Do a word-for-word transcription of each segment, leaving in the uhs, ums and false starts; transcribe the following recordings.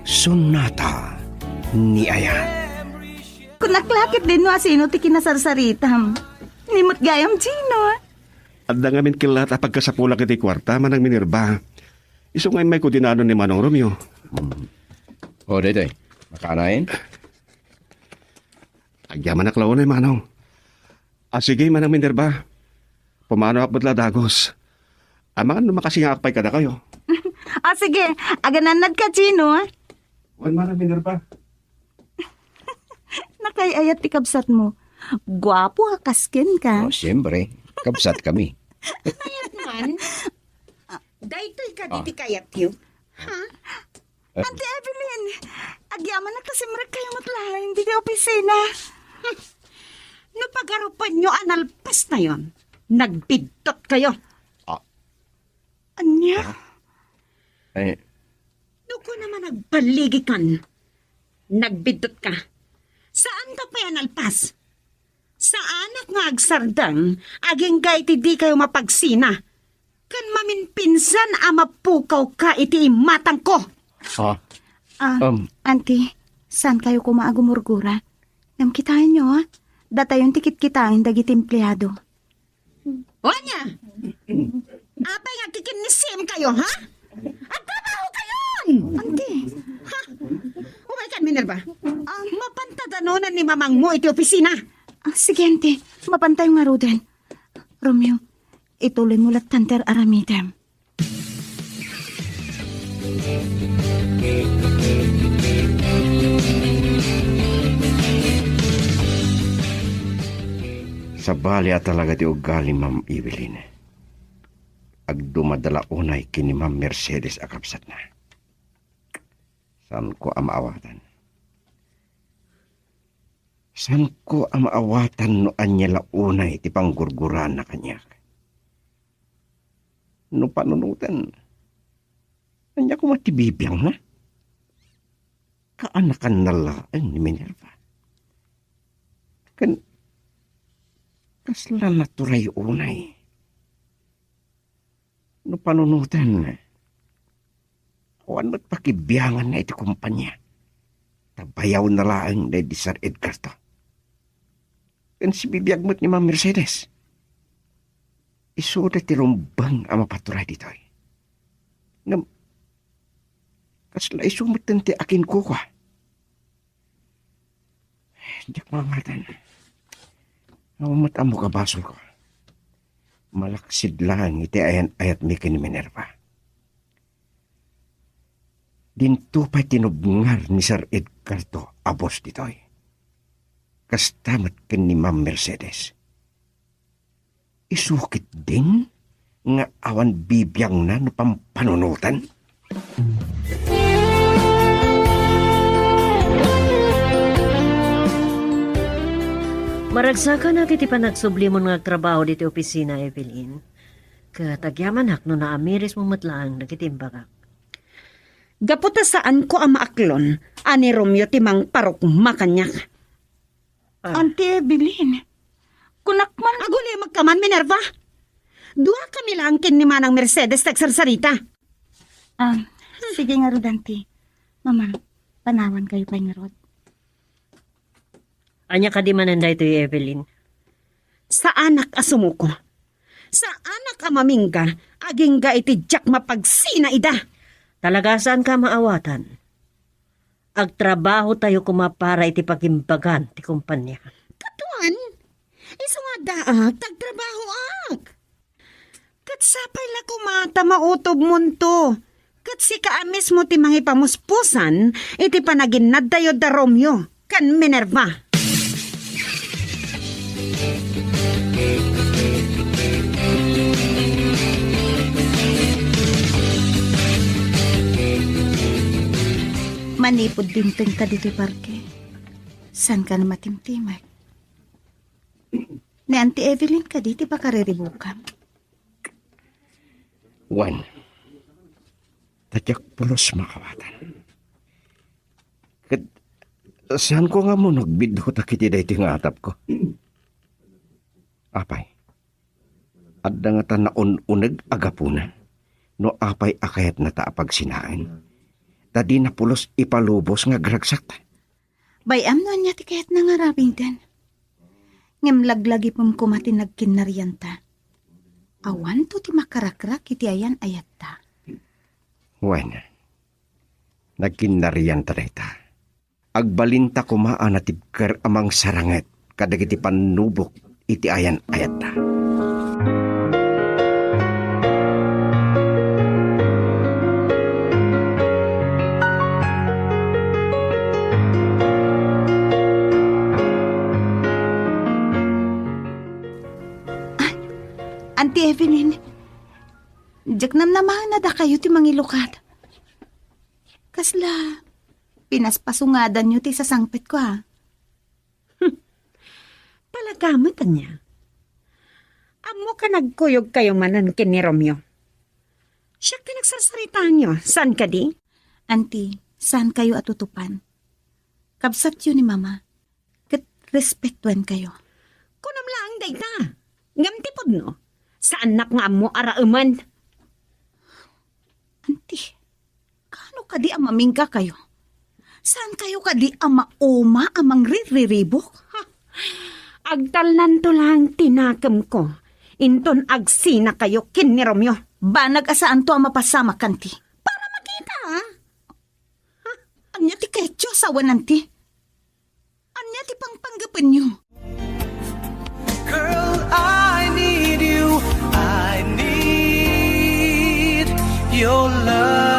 Sonata ni Ayan. Kunak la ket dinno a sino ti kinasarsaritam. Ni met gayam, Gino. Adda ngamin kellat a pagkasapulak iti kuarta, Manang Minerva. Isu nga immayko dinano ni Manong Romeo. Hmm. O, daytoy. Makaanayen? Agyamanak la unay, Manong. A, sige, Manang Minerva. Pumanoak met la dagus. Amangan no makasingaak pay kadakayo. A, sige. Aganannad ka, Gino. Wen, Manang Minerva. Nakay-ayat ti kabsatmo. Guapo a kas kenka. O, siyempre. Kabsat kami. Kayat man. Daytoy kadi ti kayatyo? Ha? Eh. Auntie Evelyn, agyamanak ta simrekkayo met laeng ditoy opisina. No pagarupenyo a nalpastayon, nagbiddutkayo. Ah. Ania? Ah? Eh. No kuna man agballigikan, nagbiddutka. Saanka pay a nalpas. Saanak nga agsardeng agingga iti dikayo mapagsina ken maminpinsan a mapukawka iti imatangko. Ah. Ah, Um. Auntie, saankayo koma a gumurgura? Ngem kitaenyo, ah. Datayon ti kitkitaen dagiti empleado. O ania? Apay nga agkikinnisimkayo, ha? Agtrabahokayon! Auntie. Ha? Umaykan, Minerva. Ah. Mapanta danonan ni mamangmo iti opisina. Ah, sige, Auntie. Mapantayo ngaruden. Romeo, ituloymo lattan ti ar-aramidem. Sabali a talaga ti ugali, Ma'am Evelyn. Agdumadala unay ken ni Ma'am Mercedes a kabsatna. Saanko a maawatan. Saanko a maawatan no ania la unay ti panggurguraanna kaniak. No panunoten, ania koma ti bibiangna? Kaanakanna laeng ni Minerva. Ken kasla naturay unay. No panunoten, awan met pakibianganna iti kompania. Ta bayawna laeng daydi Sir Edgarto. Ken sibibiag met ni Ma'am Mercedes. Isuda ti rumbeng a mapaturay ditoy. Ngem, kasla isu metten ti akinkukua. Diak maawatan. Awan met ammok a basolko. Malaksid laeng iti ayan-ayatmi ken ni Minerva. Dinto pay tinubngar ni Sir Edgardo a boss ditoy. Kasta met ken ni Ma'am Mercedes. Isu ketdin nga awan bibiangna no pampanunoten? Maragsakanak iti panagsublimon nga agtrabaho diti opisina, Evelyn. Ket agyamanak no naamirismo met laeng dagiti imbagak. Gapu ta saanko a maaklon a ni Romeo ti mangparukma kaniak. Ah. Auntie Evelyn, kunak man. Agulimekka man, Minerva. Duakami laeng ken ni Manang Mercedes ti agsarsarita. Ah, sige ngarud, Auntie. Mama, panawankayo pay ngarud. Ania kadi manen daytoy, Evelyn? Saanak a sumuko. Saanak a mamingga, agingga iti diak mapagsina ida. Talaga, saanka a maawatan. Agtrabahotayo koma para iti pagimbagan ti kompania. Kaduan, isu nga addaak, ta agtrabahoak. Ket sapay la koma ta mautobmonto. Ket sika a mismo ti mangipamuspusan iti panaginnadtayo da Romeo ken Minerva. Manipud dimtengka ditoy parke, saanka a matimtimek? Ni Auntie Evelyn kadi ti pakariribukam? Wen, ta diak pulos maawatan. Ket saanko nga ammo no agbiddutak iti daytoy nga atapko. Apay, adda ngata naun-uneg a gapuna no apay a kayatnata a pagsinaen? ta dina pulos ipalubos nga agragsakta. Bay-am no ania ti kayatna nga aramiden. Ngem laglagipem koma ti nagkinnarianta. Awanto ti makarakrak iti ayan-ayatta. Wen, nagkinnarianta dayta. Agbalinta koma a natibker a mangsaranget kadagiti pannubok iti ayan-ayatta. Ay, Auntie Evelyn, diak namnamaen a dakayo ti mangilukat. Kasla pinaspasungadanyo ti sasangpetko, a? Talaga met, ania? Ammok a nagkuyogkayo manen ken ni Romeo. Siak ti nagsarsaritaanyo, saan kadi? Auntie, saankayo a tutupan. Kabsatyo ni Mama, ket respetuenkayo. Kunam laeng dayta. Ngem ti pudno, saannak nga ammo a raemen. Auntie, kaano kadi a maminggakayo? Saankayo kadi a mauma a mangririribok? Ha! Agtalnanto laeng ti nakemko inton agsinakayo ken ni Romeo. Banag a saanto a mapasamak, Auntie. Para makita, a? Ha? Ania ti kayatyo a sawen, Auntie? Ania ti pangpanggapenyo? Girl, I need you. I need your love.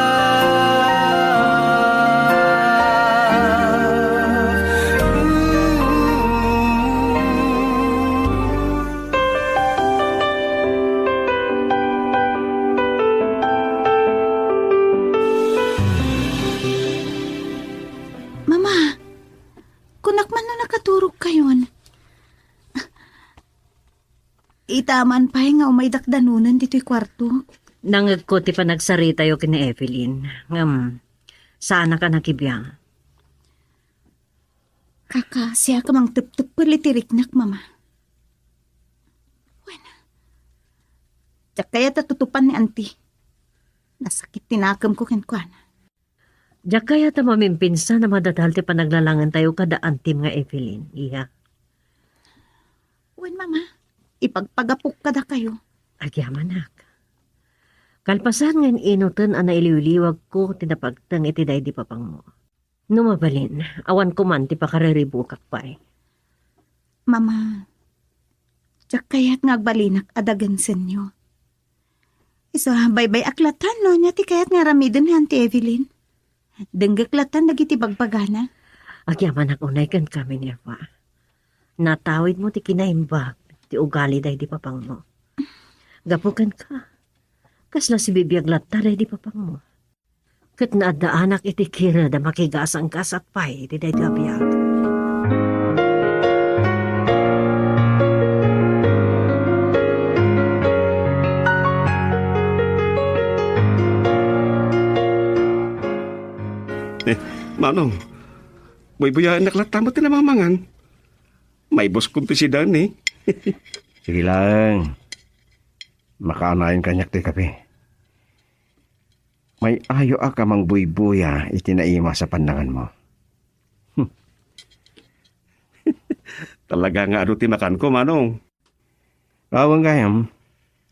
Ooh. Mama, kunak man no nakaturogkayon. Ita man pay nga umaydak danunen ditoy kuarto. Nangegko ti panagsaritayo ken ni Evelyn. Ngem, saanak a nakibiang. Kaka, siak a mangtepteppel iti riknak, Mama. Wen, diak kayat a tutupan ni Auntie. Nasakit ti nakemko kenkuana. Diak kayat a mamimpinsan a madadal ti panaglalangentayo kada antim nga Evelyn, iya. Wen, Mama, ipagpagapok kadakayo. Agyamanak. Kalpasan nga in-inuten a nailiwliwagko ti napagteng iti daydi papangmo. No mabalin, awan koman ti pakariribukak pay. Mama, diak kayat nga agbalinak a dagensenyo. Isu, baybay-ak latta no ania ti kayat nga aramiden ni Auntie Evelyn. Denggek latta dagiti bagbagana. Agyamanak unay kenka, Minerva. Natawidmo ti kinaimbag ti ugali daydi papangmo. Gapu kenka, kasla sibibiag latta daydi papangmo. Ket naaddaanak iti kired a makigasanggasat pay iti daytoy a biag. Eh, Manong, buybuyaennak latta met ti namamangan. Maibuskom ti sidan, eh. Sige laeng. Makaanayon kaniak ti kape. May-ayoak a mangbuybuya iti naimas a pannanganmo. Talaga nga adu ti makanko, Manong. Awan gayam.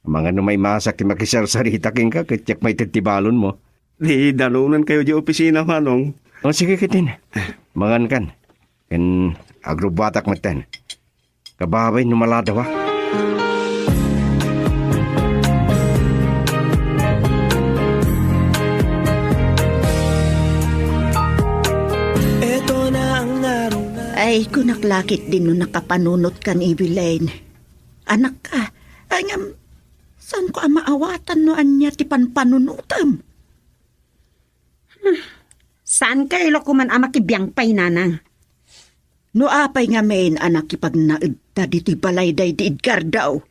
Amangan no maimasak ti makisarsarita kenka ket diak maited ti balonmo. Di danonenkayo di opisina, Manong. O, sige, ketdin. Mangankan. Ken agrubbuatak metten. Kababay no maladawa. Ay, kunak la ketdin no nakapanunotkan, Evelyn. Anak ka, ay ngem, saanko a maawatan no ania ti panpanunotem? Hmm. Saankayo la koman a makibiang pay, Nanang. No apay ngamin a nakipagnaedta ditoy balay daydi Edgardo?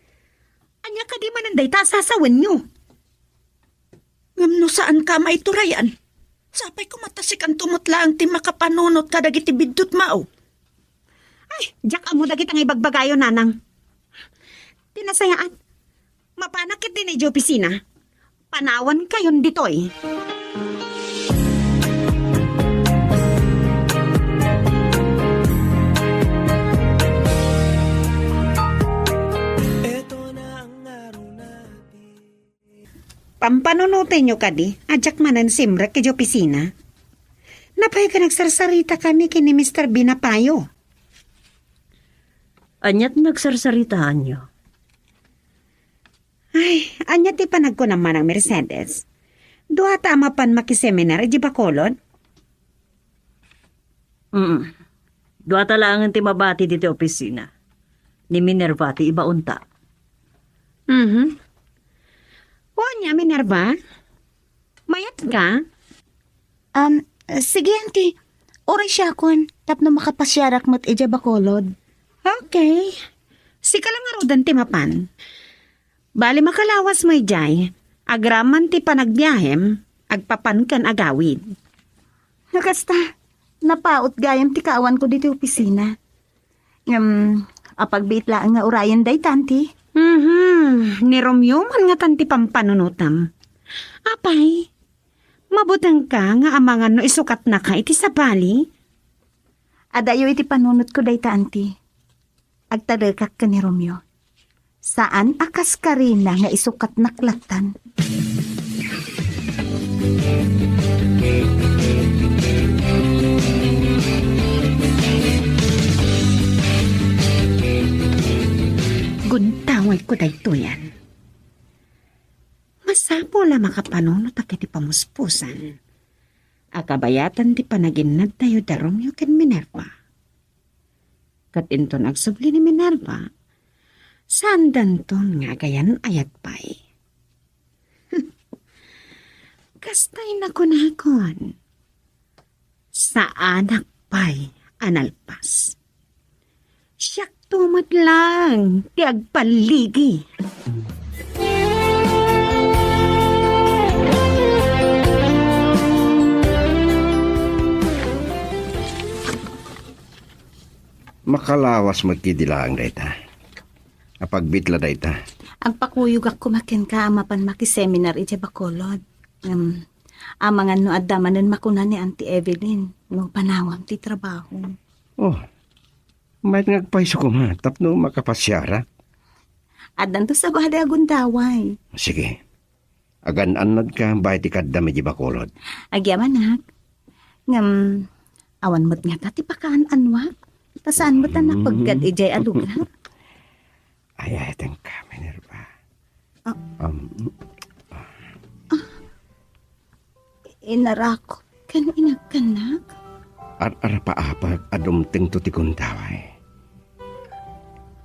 Ania kadi manen dayta a sasawenyo? Ngem no saanka a maiturayan, sapay koma ta sikanto met laeng ti makapanunot kadagiti biddutmo. Ay, diak ammo dagita nga ibagbagayo, Nanang. Ti nasayaat, mapanak ketdin idiay opisina. Panawankayon ditoy. Pampanunotenyo kadi a diak manen simrek idiay opisina? Napay ket nagsarsaritakami ken ni Mister Binapayo. Aniat nagsarsaritaanyo? Ay, ania ti panagkunam, Manang Mercedes? Duata a mapan makiseminar idiay Bacolod? Mm. Duata laengen ti mabati ditoy opisina. Ni Minerva ti ibaonta. Mhm. O ania, Minerva? Mayat ka? Um, sige, Auntie. Uray siakon, tapno makapasiarak met idiay Bacolod. Okay. Sika la ngaruden ti mapan. Bali, makalawas mo idiay. Agraman ti panagbiahem, agpapanka agawid. No kasta, napaut gayam ti kaawanko ditoy opisina. Ngem, apagbiit laeng nga urayen dayta, Auntie. Mhm. Ni Romeo man ngatan ti pampanunotam. Apay, mabutengka nga amangan no isukatnaka iti sabali? Adayo iti panunotko dayta, Auntie. Agtalekak ken ni Romeo. Saan a kas karina nga isukatnak lattan. Guntawayko daytoyen. Masapul a makapanunot iti pamuspusan a kabayatan ti panaginnadtayo da Romeo ken Minerva. Ket inton agsubli ni Minerva, saandanton nga agayan-ayat pay. Kastay nakunakon, saanak pay a nalpas. Siakto met laeng ti agpalligi. Makalawas met ketdi laeng dayta. Apagbiit la dayta. Agpakuyogak koma kenka a mapan makiseminar idiay Bacolod. Ngem, amangan no adda manen makuna ni Auntie Evelyn no panawam ti trabaho. Oh, mayat nga agpayso koma tapno makapasiarak. Addanto sabali a gundaway. Sige. Agan-annadka baket ti kaddam idiay Bacolod. Agyamanak. Ngem, awan met ngata ti pakaan-annuak. Ta saan met a napeggad idiay a lugar. Ay, ay, tengka, Minerva. Ah. Um, Inarakop ken inagkannak. Ar-arapaapak a dumtengto ti gundaway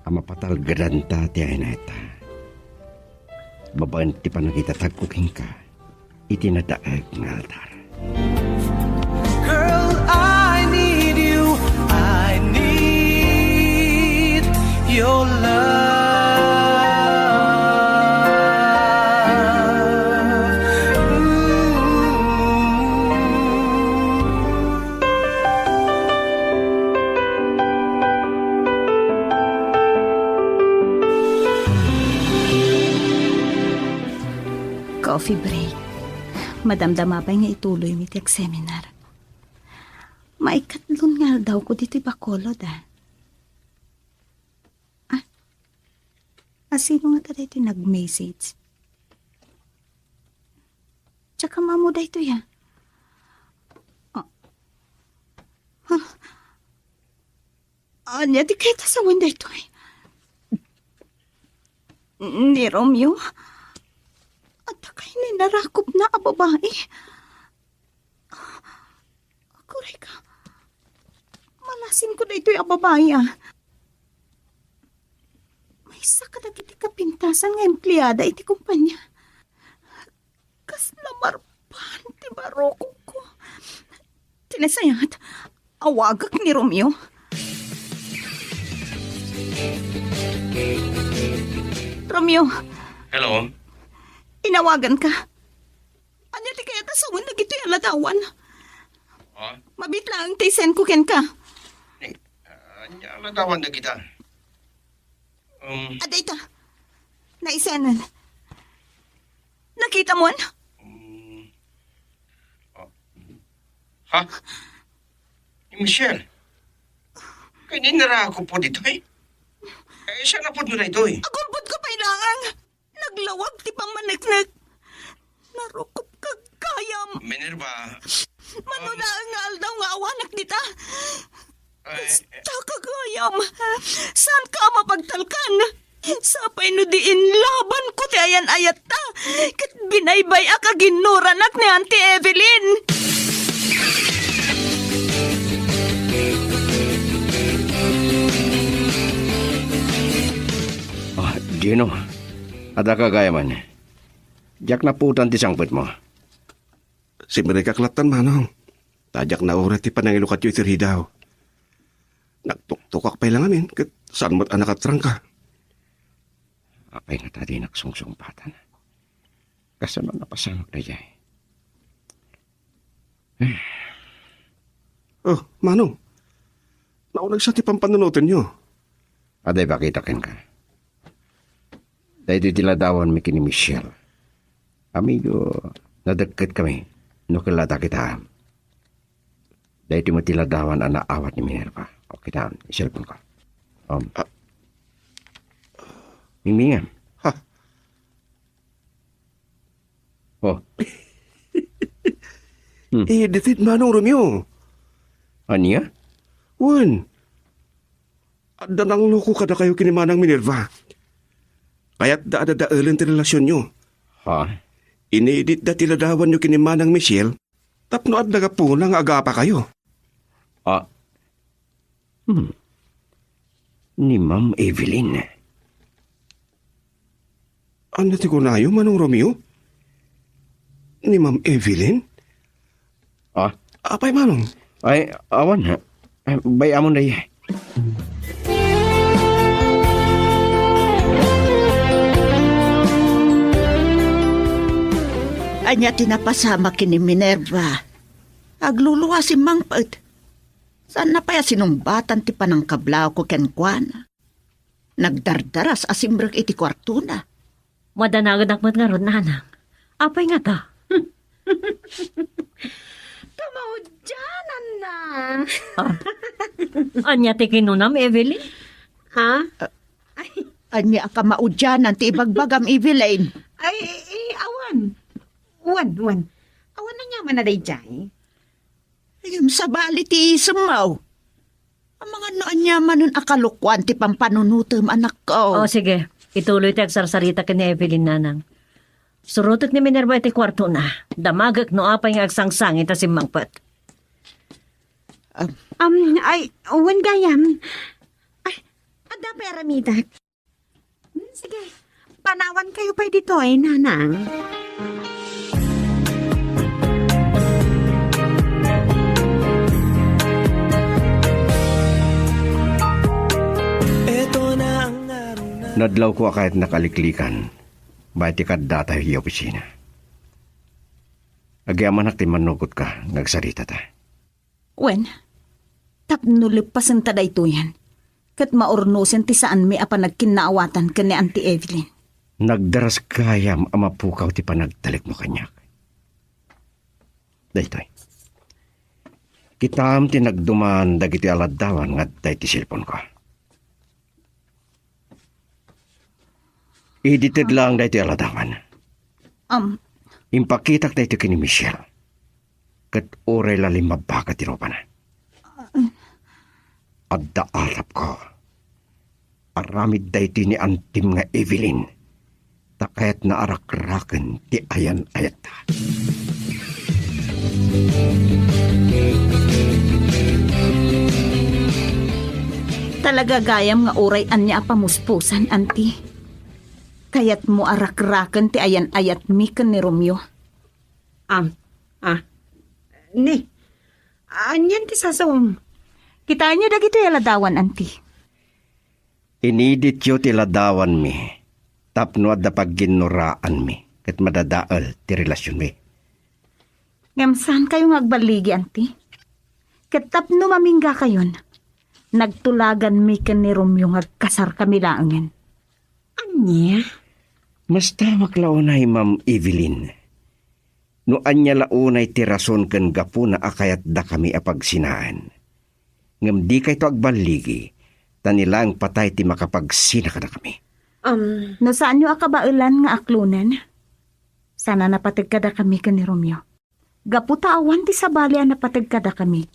a mapatalgedanta ti aynayta babaen ti panangitatagko kenka iti nadaeg nga altar. Girl, I need you. I need your love. Ooh. Coffee break. Madamdama pay nga ituloymi ti agseminar. Maikatlon nga aldawko ditoy Bacolod, ah. Ah, a sino ngata daytoy nag-message? Tsaka mamo daytoy, ah. Ah. Huh? Ania ti kayat a sawen daytoy? Ni Romeo? Adda kay ni narakopna a babai? Aguray ka. Malasinko daytoy a babai, ah. Maysa kadagiti kapintasan nga empleada iti kompania. Kasla marpan ti barukongko. Ti nasayaat, awagak ni Romeo. Romeo. Hello? Inawaganka. Ania ti kayat a sawen dagitoy a ladawan? Ah? Mabiit laeng ti isenko kenka. Eh, ania a ladawan dagita? Um, Adda ita. Naisenen. Nakitamon? Um, ah, ha? Ni Michelle? Kay ni narakop pay ditoy? Eh, saan a pudno daytoy? Agulbodko pay laeng. Naglawag ti pammaneknek. Narukop ka gayam. Minerva. Mano laeng nga aldaw nga awanak dita? Ay, basta ka gayam. Saan ka mapagtalkan? Sapay no di inlaban ko ti ayan-ayatta, ket binaybay-ak a ginnoranak ni Auntie Evelyn. Ah, Gino, adda ka gayaman. Diak naputan ti sangpetmo. Simrekak lattan, Manong. Ta diak nauray ti panangilukatyo iti ridaw. Nagtuktukak pay la ngamin, ket saan met a nakatrangka. Apay ngata dinak sungsungpatan? Kasano napasamak daydiay? Oh, Manong. Nauneg sa ti pampanunotenyo. Adda ipakita kenka. Daytoy ti ladawanmi ken ni Michelle. Amigo, nadekketkami no ket la ta kitaem. Daytoy met ti ladawan a naawat ni Minerva. O, kitaem, cellphone ko. Um, ah. Mingmingem. Ha? Oh. Hmm. Eh, daytoy, Manong Romeo. Ania? Wen. Adda nangloko kadakayo ken ni Manang Minerva. Kayatda a dadaelen ti relasionyo. Ha? Iniditda ti ladawanyo ken ni Manang Michelle tapno adda gapuna nga agapakayo. Ah. Hmm. Ni Ma'am Evelyn. Ania ti kunayo, Manong Romeo? Ni Ma'am Evelyn? Ah? Apay, Manong? Ay, awan, ha? Ay, bay-amon daydiay. Ania ti napasamak ken ni Minerva? Agluluasi mangpet. Saanna pay a sinungbatan ti panangkablawko kenkuana. Nagdardaras a simrek iti kuartona. Madanagenak met ngarud, nanang. Apay ngata? Kamaudiananna. Ah. Ania ti kinunam, Evelyn? Ha? Ay. Ania a kamaudianan ti ibagbagam, Evelyn? Ay, eh, awan. Wan, wan. Awan aniaman a daydiay. Ngem sabali ti isemmo. Amangan no ania manen a kalokoan ti pampanunotem, anakko. O, sige. Ituloy ti agsarsarita ken ni Evelyn, nanang. Surotek ni Minerva iti kuartona. Damagek no apay nga agsangsangit a simmangpet. Um, ay, wen gayam. Ay, adda pay aramidak. Hmm, sige. Panawankayo pay ditoy, nanang. Nadlawko a kayatnak a liklikan, bay ti kaddata idiay opisina. Agyamanak ti mannukotka nga agsaritata. Wen, tapno leppasenta daytoyen, ket maurnosen ti saanmi a panagkinnaawatan ken ni Auntie Evelyn. Nagdaras gayam a mapukaw ti panagtalekmo kaniak. Daytoy. Kitaem ti nagduman dagiti aladdawan nga adda iti cellphone-ko. Idited laeng daytoy a ladawan. Am. Impakitak daytoy ken ni Michelle. Ket uray la limmabbaga ti rupana. Adda atapko. Aramid daytoy ni antim nga Evelyn. Ta kayatna a rakraken ti ayan-ayatta. Talaga gayam nga uray ania a pamuspusan, Auntie. Kayatmo a rakraken ti ayan-ayatmi ken ni Romeo. Am, ah, ni, anian ti sasawem? Kitaenyo dagitoy a ladawan, Auntie. Inidityo ti ladawanmi tapno adda pagginnoraanmi ket madadael ti relasionmi. Ngem saankayo nga agballigi, Auntie? Ket tapno maminggakayon, nagtulaganmi ken ni Romeo nga agkasarkami laengen. Ania? Mastamak la unay, Ma'am Evelyn. No ania la unay ti rason ken gapuna a kayatdakami a pagsinaen. Ngem dikayto agballigi, ta ni laeng patay ti makapagsina kadakami. Um, no saanyo a kabaelan nga aklonen, Sana napateg kadakami ken ni Romeo. Gapu ta awan ti sabali a napateg kadakami,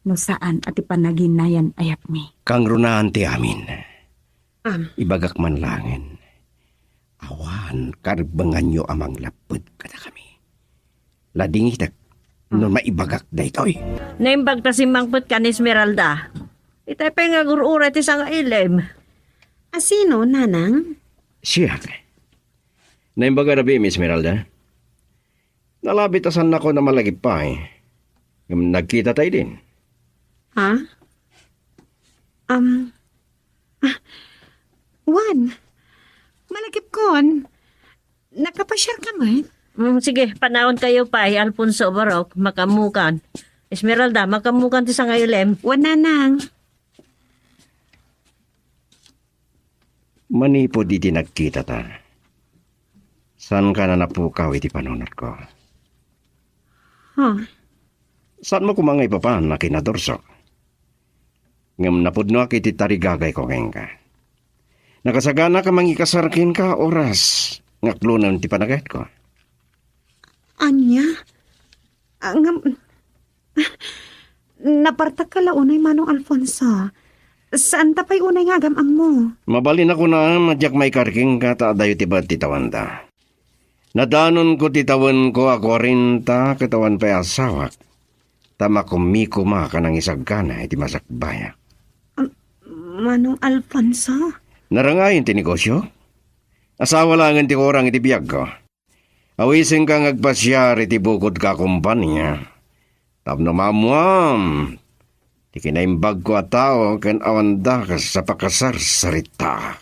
no saan a ti panaginayan-ayatmi. Kangrunaan ti amin. Am. Ibagak man laengen, awan karebbenganyo a manglapped kadakami. Ladingitek no maibagak daytoy. Naimbag ta simmangpet ken ni Esmeralda. Itay pay nga agur-uray ti sangailem. A sino, nanang? Siak. Naimbag a rabii, Miss Esmeralda. Nalabi ta saannakon a malagip pay. Ngem nagkita ta idin. Ha? Um, ah, Juan, malagipkon. Nakapasiar ka man? Mm, sige, panawan kayo pay, Alfonso, Barok, makaammokan. Esmeralda, makaammokan ti sangailem. Juan, nanang. Manipud idi nagkitata, saanka a napukaw iti panunotko. Huh. Saanmo koma nga ipapan a kinadursok. Ngem napudnoak iti tarigagayko kenka. Nakasaganak a mangikasar kenka oras nga aklonen ti panagayatko. Ania? Ah, ngem, napartakka la unay, Manong Alfonso. Saanta pay unay nga agam-ammo. Mabalin a kunam a diak maikar kenka ta adayo ti baet ti tawanda. Nadanonko ti tawenko a kuarenta ket awan pay asawak, ta makumikuma ka nangisagana iti masakbayak. Ah, Manong Alfonso? Narangayon ti negosio? Asawa laengen ti kurang iti biagko. Awisenka nga agpasiar iti bukodko a kompania tapno maammuam ti kinaimbagko a tao ken awan dakes a pakasarsarita.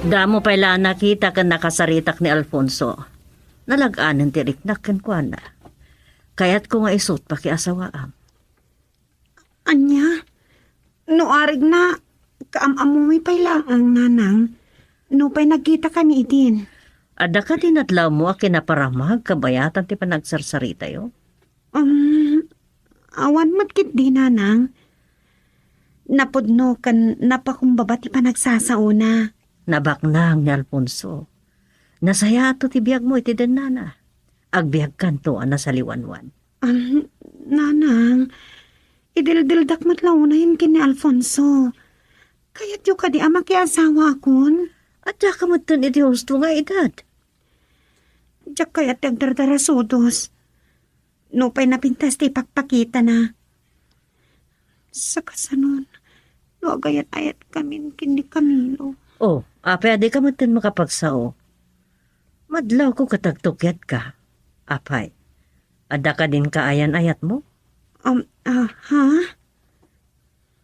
Damo pay la a nakita ken nakasaritak ni Alfonso. Nalag-anen ti riknak kenkuana. Kayatko nga isu't pakiasawaam. Ania? No arigna, kaam-ammomi pay laeng, nanang. Nupay nagkitakami idin. Adda kadi nadlawmo a kinaparamag kabayatan ti panagsarsaritayo? Um, awan met ketdi, nanang. Napudno ken napakumbaba ti panagsasaona. Nabaknang ni Alfonso. Nasayaatto ti biagmo iti dennana. Agbiagkanto a nasaliwanwan. Ah, nanang, idildildak met la unayen ken ni Alfonso. Kayatyo kadi a makiasawaakon? Adda ka metten iti husto nga edad. Diak kayat ti agdardarasudos. Nupay napintas ti ipakpakitana. Sakasanon, no agayat-ayatkamin ken ni Camilo. Oh, apay a dika metten makapagsao? Madlawko ket agtukiatka. Apay, adda kadin kaayan-ayatmo? Um, ah, ha?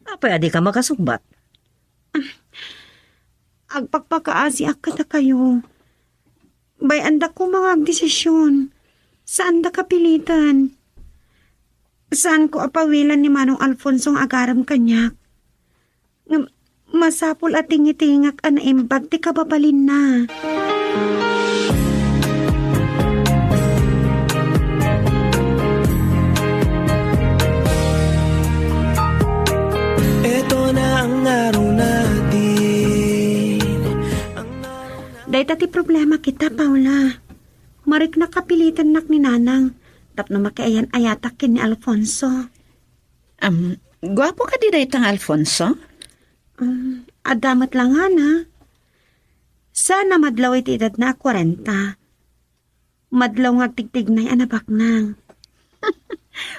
Apay a dika makasungbat? Agpakpakaasiak kadakayo. Bay-andak koma nga agdesision. Saandak a piliten. Saanko a pawilan ni Manong Alfonso nga agarem kaniak. Ngem masapul a tingitingak a naimbag ti kababalinna. Eto na ang araw natin. Dayta ti problema kita, Paula. Mariknak a pilitennak ni Nanang tapno makiayan-ayatak ken ni Alfonso. Am, guapo kadi dayta nga Alfonso? Um, adda met la ngana. Saan a madlaw iti edadna a kuarenta. Madlaw nga agtigtignay a nabaknang.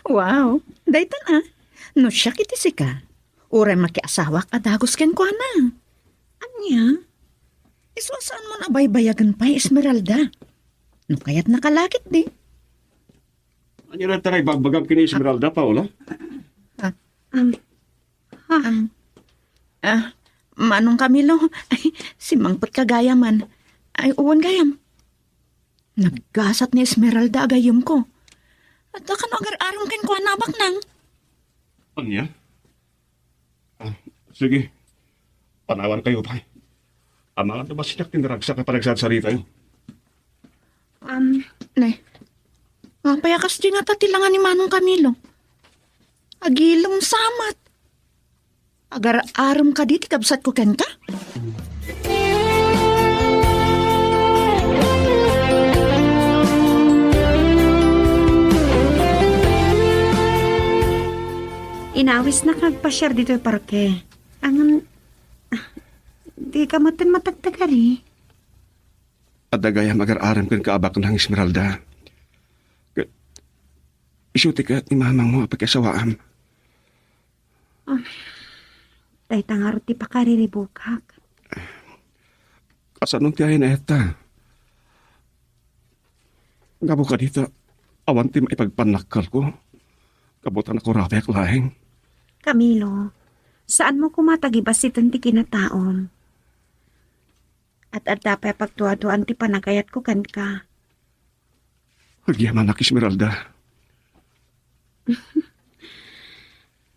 Wow, dayta na. No siak iti sika, uray makiasawak a dagus kenkuana. Ania? Isu a saanmon a baybayagen pay, Esmeralda. No kayatnaka la ketdi. Ania dayta nga ibagbagam ken ni Esmeralda, Paula? Ah. Um, ah. Um, ah, Manong Camilo, ay, simmangpetka gayam. Ay, wen gayam. Naggasat ni Esmeralda a gayyemko. Adda kano agar-arem kenkuana a baknang. Ania? Ah, sige. Panawankayo pay. Amangan no masiak ti naragsak a panagsarsaritayo. Um, ne. Apay a kasdi ngata ti langa ni Manong Camilo? Agilem sa met. Agar-arem kadi ti kabsatko kenka? Inawisnak nga agpasiar ditoy parke. Ngem, ah, dika metten matagtagari. Adda gayam agar-arem kenka a baknang, Esmeralda. Ke-, isu ti kayat ni mamangmo a pakiasawaam. Ah, dayta ngarud ti pakariribukak. Kasano ti ayan-ayatta? Gapu kadita, awan ti maipagpannakkelko. Gapu ta nakurabiak laeng. Camilo, saanmo koma ta gibassiten ti kinataom. At adda pay pagduaduaan ti panagayatko kenka. Agyamanak, Esmeralda.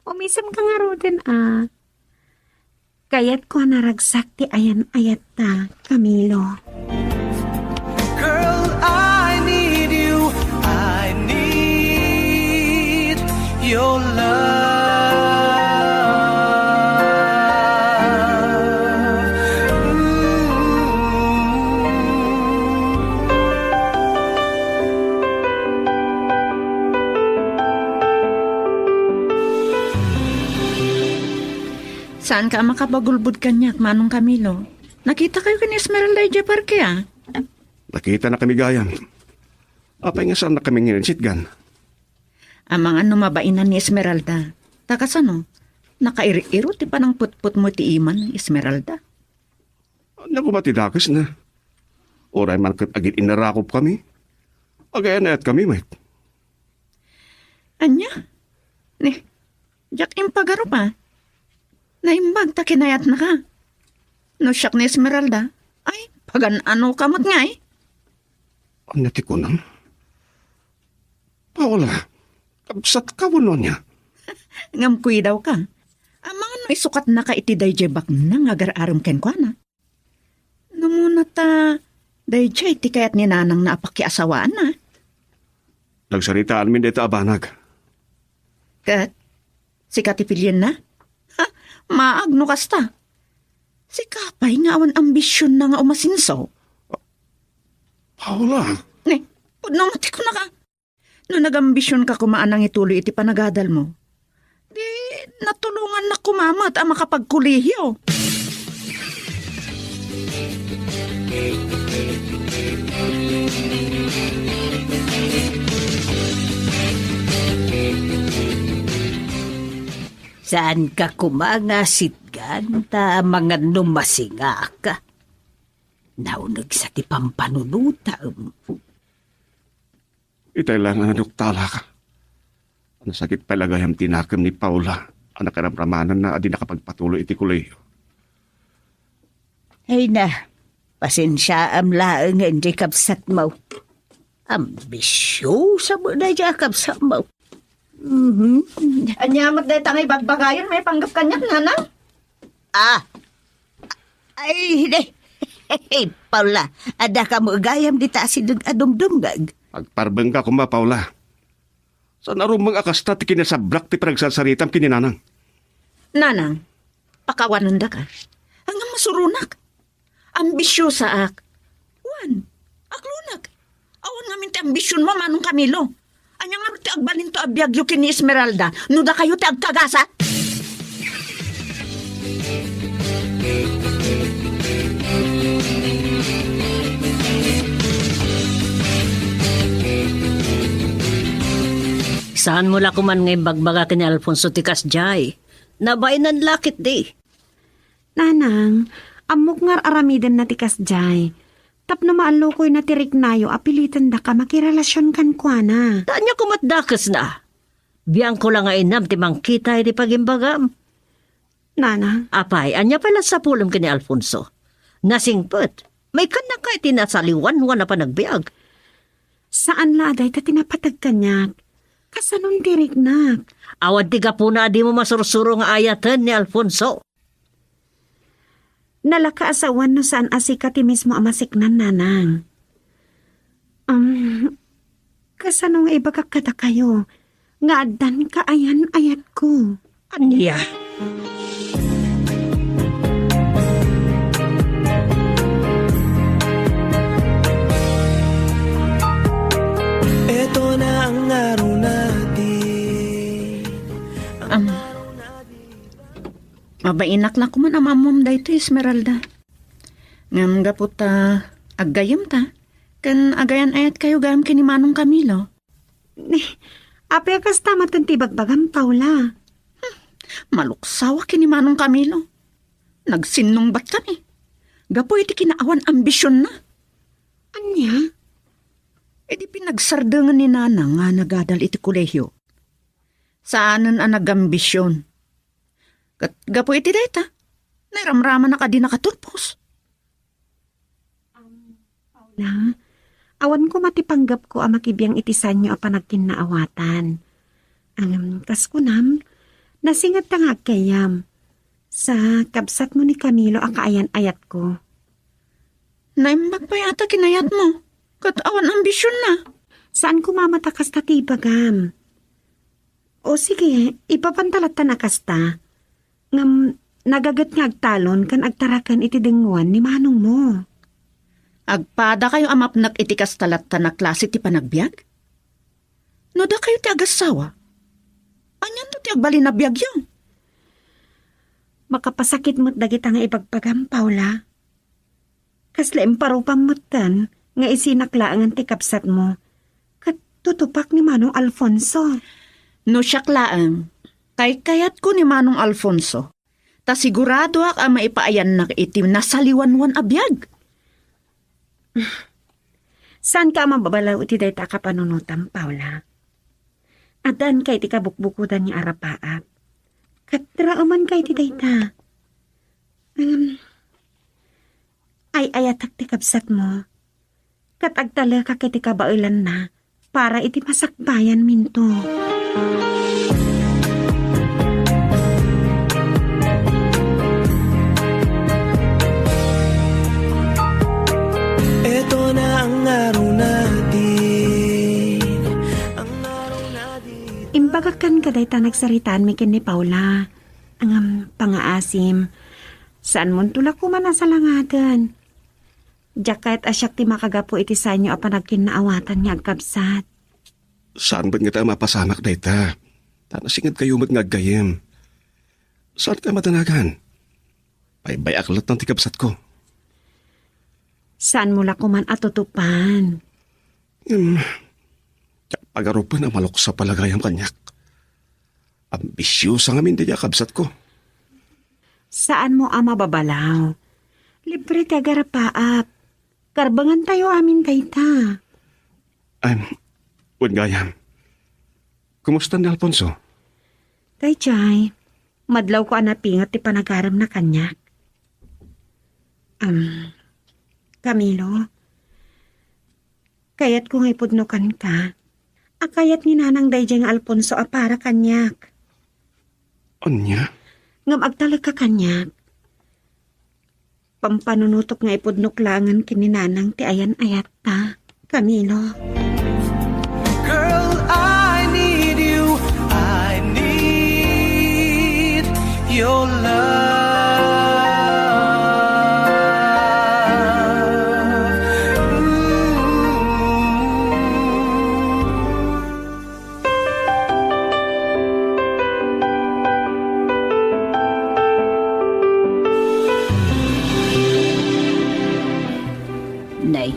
Umisemka ngaruden a. Kayatko a naragsak ti ayan-ayatta, Camilo. Girl, I need you. I need your love. Saanka a makapagulbod kaniak, Manong Camilo? Nakitakayo ken Esmeralda idiay parke, a? Nakitanakami gayam. Apay nga saannakami nga insitgan? Amangan no mabainan ni Esmeralda. Ta kasano? Nakair-iro ti panangputputmo iti iman ni Esmeralda. Ania koma ti dakesna? Uray man ket agin-innarakopkami, agayan-ayatkami met. Ania? Ni, diak impagarup a. Naimbag ta kinayatnaka. No siak ni Esmeralda, ay, pagan-anoka met ngay. Ania ti kunam? Paula, kabsatka wenno ania? Ngem kuidawka. Amangan no isukatnaka iti daydiay baknang nga agar-arem kenkuana. No muna ta, daydiay ti kayat ni nanangna a pakiasawaanna. Nagsaritaanmin dayta a banag. Ket, sika ti pilienna? Ha, maag no kasta. Sika pay nga awan ambisionna nga umasenso. Paula. Ne, pudno met ti kunaka. No nagambisionka koma a nangituloy iti panagadalmo, di natulongannak koma met a makapagkolehiyo. Saanka koma nga sitgan ta amangan no masingak. Naunegsa ti pampanunotam. Itay la nga naduktalak. Nasakit pay la gayam ti nakem ni Paula a nakaramramananna a di nakapagpatuloy iti kolehiyo. Ay na, pasensiaam laeng nga idiay kabsatmo. Ambisyosa met daydiay a kabsatmo. Mhm. Ania met dayta nga ibagbagayon maipanggep kaniak, nanang? Ah. Ay, di. Paula, adda kamo gayam dita asideg a dumdumngeg. Agparbengka koma, Paula. Saan a rumbeng a kasta ti kinasablak ti panagsarsaritam ken ni nanang? Nanang, pakawanendaka. Ngem masuronak. Ambisyosaak. Wen, aglunak. Awan ngamin ti ambisionmo, Manong Camilo. Ania ngarud ti agbalinto a biagyo ken ni Esmeralda no dakayo ti agkagasat? Saanmo la koman nga imbagbaga ken ni Alfonso ti kasdiay. Nabainan la ketdi. Nanang, ammok nga ar-aramidenna ti kasdiay. Tapno maallukoyna ti riknayo a pilitendaka makirelasion kenkuana. Ta ania koma ti dakesna? Biangko la nga inam ti mangkita iti pagimbagam. Nanang. Apay, ania pay la sapulem ken ni Alfonso? Nasingpet. Maikkannak iti nasaliwanwan a panagbiag. Saan la a dayta ti napateg kaniak. Kasanon ti riknak? Awan ti gapuna a dimo masursuro nga ayaten ni Alfonso. Nalaka a sawen no saan a sika ti mismo a masiknan, nanang. Um, kasano nga ibagak kadakayo nga addan kaayan-ayatko? Ania? Ngaruna di Am, mabainak la koman a maammom daytoy, Esmeralda. Ngem gapu ta aggayyemta, ken agayan-ayatkayo gayam ken ni Manong Camilo. Ni, apay a kasta met ti ibagbagam, Paula? Hmm, maluksawa ken ni Manong Camilo. Nagsinnungbat kami. Gapu iti kinaawan ambisionna. Ania? Idi pinagsardengen ni Nanang nga nagadal iti kolehio, saanen a nagambision. Ket gapu iti dayta, nairamramanak a di nakaturpos. Paula, awan koma ti panggepko a makibiang iti saanyo a panagkinnaawatan. Ngem, kas kunam, nasingedta nga aggayyem. Sa kabsatmo ni Camilo a kaayan-ayatko. Naimbag pay ata kinayatmo, ket awan ambisionna. Saan koma met a kasta ti ibagam. O sige, ipapanta lattan a kasta. Ngem, nagaget nga agtalon ken agtaraken iti dengngoan ni manongmo. Agpadakayo a mapnek iti kasta lattan a klase ti panagbiag? No dakayo ti agassawa, anianto ti agbalin a biagyo? Makapasakit met dagita nga ibagbagam, Paula. Kasla imparupam metten nga isinak laengen ti kabsatmo, ket tutupak ni Manong Alfonso. No siak laeng, kaykayatko ni Manong Alfonso, ta siguradoak a maipaayannak iti nasaliwanwan a biag. Saanka a mababalaw iti dayta a kapanunotam, Paula. Addaanka iti kabukbukodan nga arapaap. Ket raemanka iti dayta. Ngem, ay-ayatek ti kabsatmo, ket agtalekak iti kabaelanna para iti masakbayanminto. Eto na ang araw natin, ang araw natin. Imbagak kenka dayta nagsaritaanmi ken ni Paula. Ngem, pangaasim, saanmonto la koma a salangaden. Diak kayat a siak ti makagapu iti saanyo a panagkinnaawatan nga agkabsat. Saan met ngata a mapasamak dayta, ta nasingedkayo met nga aggayyem. Saanka a madanagan. Baybay-ak latta ti kabsatko. Saanmo la koman a tutupan. Ngem, diak pagarupen a malukso pay la gayam kaniak. Ambisiosa ngamin dayta a kabsatko. Saanmo a mababalaw. Libre ti agarapaap. Karbengantayo amin dayta. Ay, wen gayam. Kumusta ni Alfonso? Daydiay, madlawko a napinget ti panagaremna kaniak. Am, Camilo, kayatko nga ipudno kenka a kayat ni Nanang daydiay nga Alfonso a para kaniak. Ania? Ngem agtalekka kaniak. Pampanunotok nga ipudnok laengen ken ni Nanang ti ayan-ayatta, Camilo. Girl, I need you. I need your love. Ooh. Nay,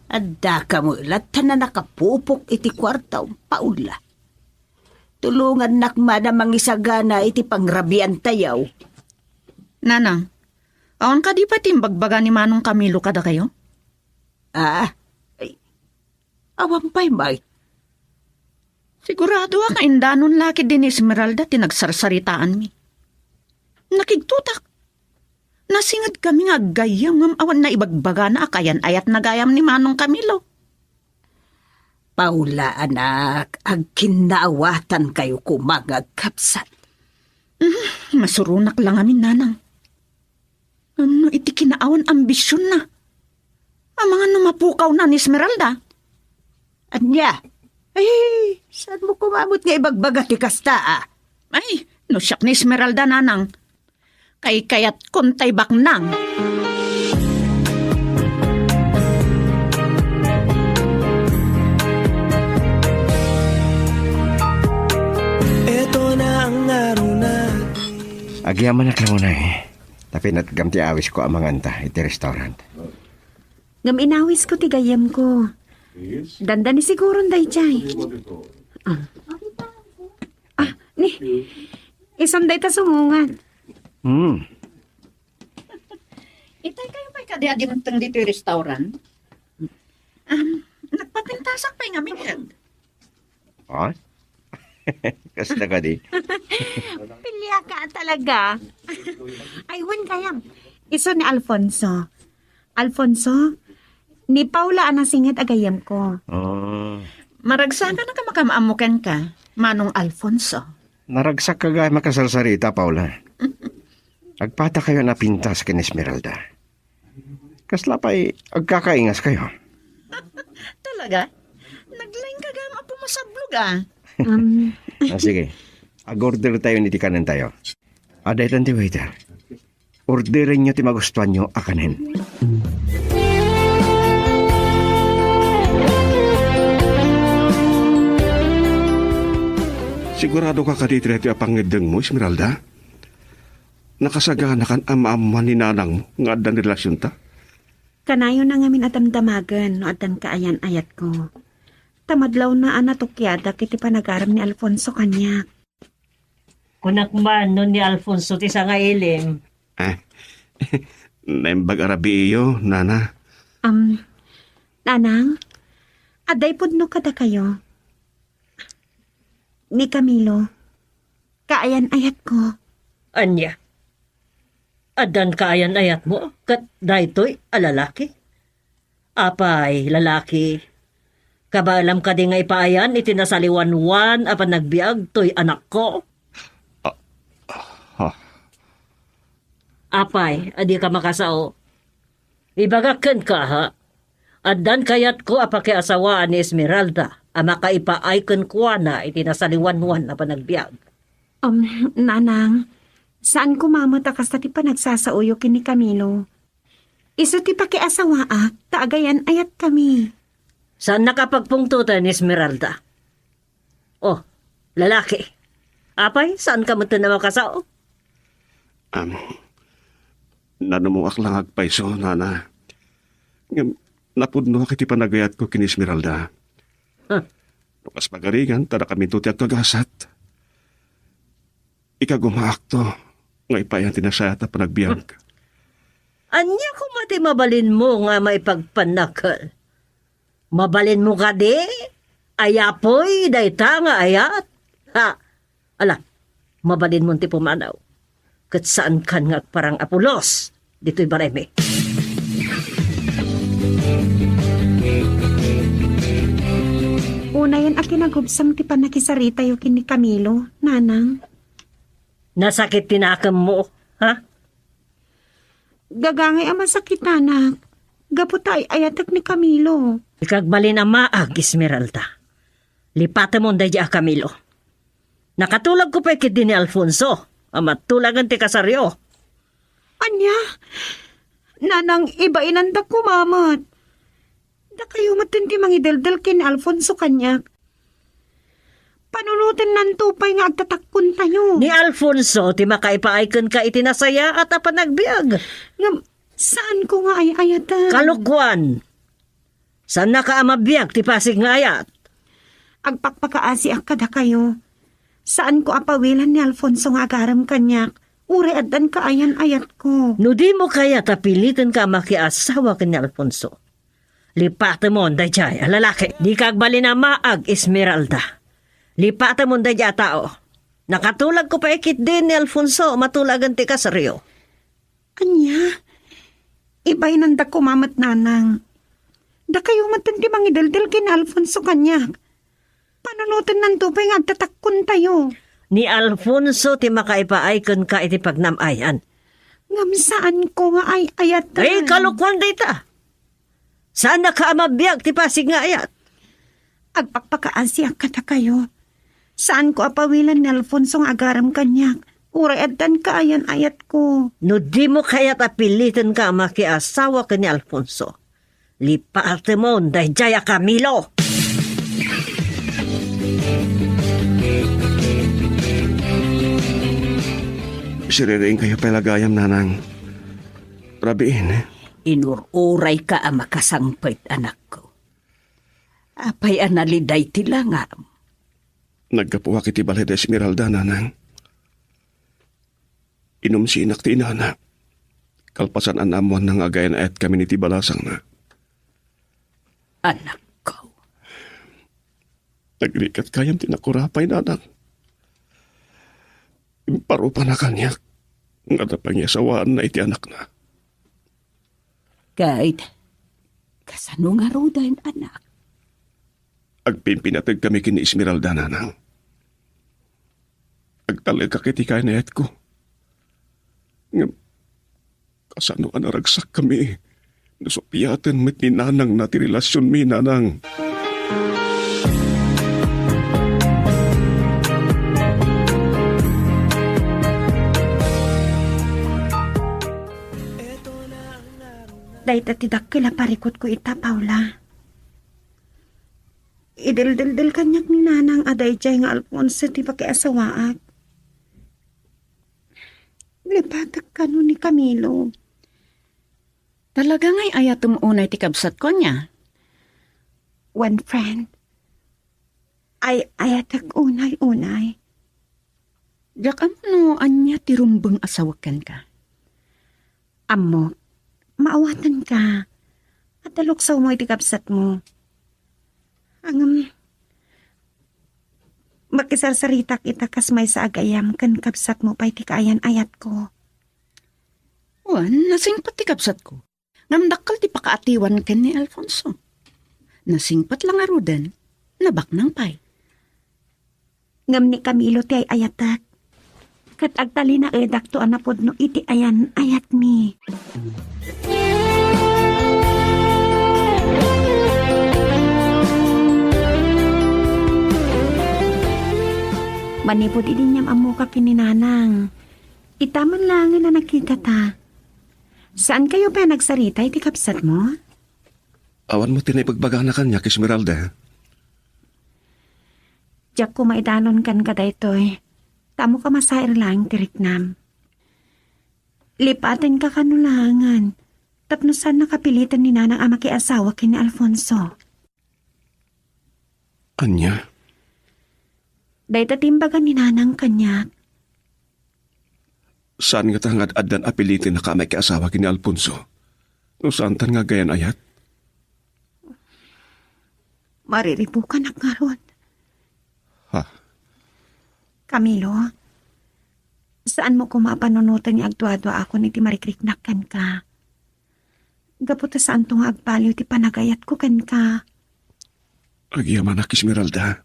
adda ka met latta a nakapupok iti kuartaom, Paula. Tulongannak man a mangisagana iti pangrabiantayo. Nanang, awan kadi pay ti imbagbaga ni Manong Camilo kadakayo? Ah, ay, awan pay met. Siguradoak nga indanon la ketdi ni Esmeralda ti nagsarsaritaanmi. Nakigtotak. Nasingedkami nga aggayyem ngem awan naibagbagana a kaayan-ayatna gayam ni Manong Camilo. Paula, anak, agkinnaawatankayo koma nga agkabsat. Mm, masuronak la ngamin, Nanang. Ngem no iti kinaawan ambisionna, amangan no mapukawna ni Esmeralda. Ania? Ay, saanmo koma met nga ibagbaga ti kasta, a? Ay, no siak ni Esmeralda, Nanang, kaykayatko tay baknang. Agyamanak la unay. Ta pinatgam ti awisko a manganta iti restaurant. Ngem inawisko ti gayyemko. Dandani siguron daydiay. Ah. Ah, ni, isun dayta sumungat. Hmm. Itay kayo pay kadi a dimteng ditoy restaurant? Um, nagpapintasak pay ngamin ket. Ha? Kasta kadi? Piliaka talaga. Ay, wen gayam. Isu ni Alfonso. Alfonso, ni Paula a nasinget a gayyemko. Ah. Maragsakanak a makamaammo kenka, Manong Alfonso. Naragsak ka gayam a kasarsarita, Paula. Agpatakayon a pintas ken Esmeralda. Kasla pay agkakaingaskayo? Talaga? Naglaing ka gayam a pumasablog, ah. Um. Ah, sige. Ag-order tayo ni ti kanen tayo. Adda itan ti waiter. Orderenyo ti magustuanyo a kanen. Sigurado ka kadi iti daytoy a pangngeddengmo, Esmeralda? Nakasaganakan a maammuan ni nanangmo nga adda ni relasionta? Kanayon a ngamin a damdamagen no addan kaayan-ayatko. Ta madlawna a natukiadak iti panagarem ni Alfonso kaniak. Kunak man no ni Alfonso ti sangailim. Ah, naimbag a rabiiyo, nana. Am, nanang, adda ipudno kadakayo. Ni Camilo, kaayan-ayatko. Ania? Addan kaayan-ayatmo ket daytoy a lalaki? Apay, lalaki, kabaelam kadi nga ipaayan iti nasaliwanwan a panagbiag toy anakko? Ah, ah. Apay, a dika makasao? Ibagak kenka, ha? Addan kayatko a pakiasawaan ni Esmeralda a makaipaay kenkuana iti nasaliwanwan a panagbiag. Um, nanang, saan koma met a kasta ti panagsasaoyo ken ni Camilo. Isu ti pakiasawaak ta agayan-ayatkami. Saannaka a pagpungtoten, Esmeralda. Oh, lalaki. Apay, saanka metten a makasao? Am, nanumongak la nga agpayso, nana. Ngem, napudnoak iti panagayatko ken Esmeralda. Huh. No kas pagarigan, ta dakaminto ti agkagasat. Ikagumaakto nga ipaayan ti nasayaat a panagbiag. Ania koma ti mabalinmo nga maipagpannakkel? Mabalinmo kadi a yapoy dayta nga ayat? Ha? Ala, mabalinmon ti pumanaw. Ket saankan nga agparang a pulos ditoy balaymi. Unayen a kinagubsam ti pannakisaritayo ken ni Camilo, nanang. Nasakit ti nakemmo, ha? Gagangay a masakitanak, gapu ta ay-ayatek ni Camilo. Ikagbalin a maag, Esmeralda. Lipatemon daydiay a Camilo. Nakatulagko pay ketdi ni Alfonso a matulagen ti kasaryo. Ania? Nanang, ibainandak koma met. Dakayo metten ti mangideldel ken ni Alfonso kaniak. Panunotennanto pay nga agtatakkontayo. Ni Alfonso ti makaipaay kenka iti nasayaat a panagbiag. Ngem, saanko nga ay-ayaten. Kalokuan! Saannaka a mabiag ti pasig nga ayat. Agpakpakaasiak kadakayo. Saanko a pawilan ni Alfonso nga agarem kaniak, uray addan kaayan-ayatko. No dimo kayat a pilitenka a makiasawa ken ni Alfonso, lipatemon daydiay a lalaki. Dika agbalin a maag, Esmeralda. Lipatemon daydiay a tao. Nakatulagko pay ketdi ni Alfonso a matulagen ti kasaryo. Ania? Ibainandak koma met, nanang. Dakayo metten ti mangideldel ken ni Alfonso kaniak. Panunotennanto pay nga agtatakkontayo. Ni Alfonso ti makaipaay kenka iti pagnam-ayan. Ngem saanko nga ay-ayaten. Ay, kalokuan dayta. Saannaka a mabiag ti pasig nga ayat. Agpakpakaasiak kadakayo. Saanko a pawilan ni Alfonso nga agarem kaniak, uray addan kaayan-ayatko. No dimo kayat a pilitenka a makiasawa ken ni Alfonso, lipatemon daydiay a Camilo. Siririingkayo pay la gayam, nanang. Rabiin. Inur-urayka a makasangpet, anakko. Apay a naliday ti langam? Naggapuak iti balay da Esmeralda, nanang. Inumsinak ti inana. Kalpasan a naammoanna nga agayan-ayatkami iti balasangna. Anakko. Nagrigat gayam ti nakurapay, nanang. Imparupana kaniak nga adda pangiasawaanna iti anakna. Ket, kasano ngaruden, anak? Agpimpinategkami ken ni Esmeralda, nanang. Agtalekak iti kayan-ayatko. Ngem, kasano a naragsakkami no supiaten met ni nanangna ti relasionmi, nanang? Dayta ti dakkel a parikutko ita, Paula. Idildeldel kaniak ni nanang a daydiay nga Alfonso ti pakiasawaak. Lipatek kano ni Camilo. Talaga nga ay-ayatem unay ti kabsatko, ania? One friend. Ay-ayatek unay-unay. Diak ammo no ania ti rumbeng a sawek kenka. Ammok, maawatenka. Adda luksawmo iti kabsatmo. Ngem, makisarsaritak ita kas maysa a gayam ken kabsatmo pay ti kaayan-ayatko. Wen, nasingpet ti kabsatko. Ngem dakkel ti pakaatiwan ken ni Alfonso. Nasingpet la ngaruden, nabaknang pay. Ngem ni Camilo ti ay-ayatek. Ket agtalinaedakto a napudno iti ayan-ayatmi. Manipud idi iniam-ammoka ken ni Nanang, ita man laengen a nakitata. Saankayo pay a nagsarita iti kabsatmo? Awan met ti naibagbagana kaniak, Esmeralda. Diak koma idanon kenka daytoy. Ta ammoka masair laeng ti riknam. Lipatenka kano laengen tapno saan a kapiliten ni Nanang a makiasawa ken ni Alfonso. Ania? Dayta ti imbaga ni Nanang kaniak. Saan ngata nga ad-addan a pilitennaka a makiasawa ken ni Alfonso? No saantan nga agayan-ayat? Mariribukanak ngarud. Ha? Camilo, saanmo koma a panunoten nga agduaduaakon iti marikriknak kenka. Gapu ta saanto nga agbaliw ti panagayatko kenka. Agyamanak, Esmeralda.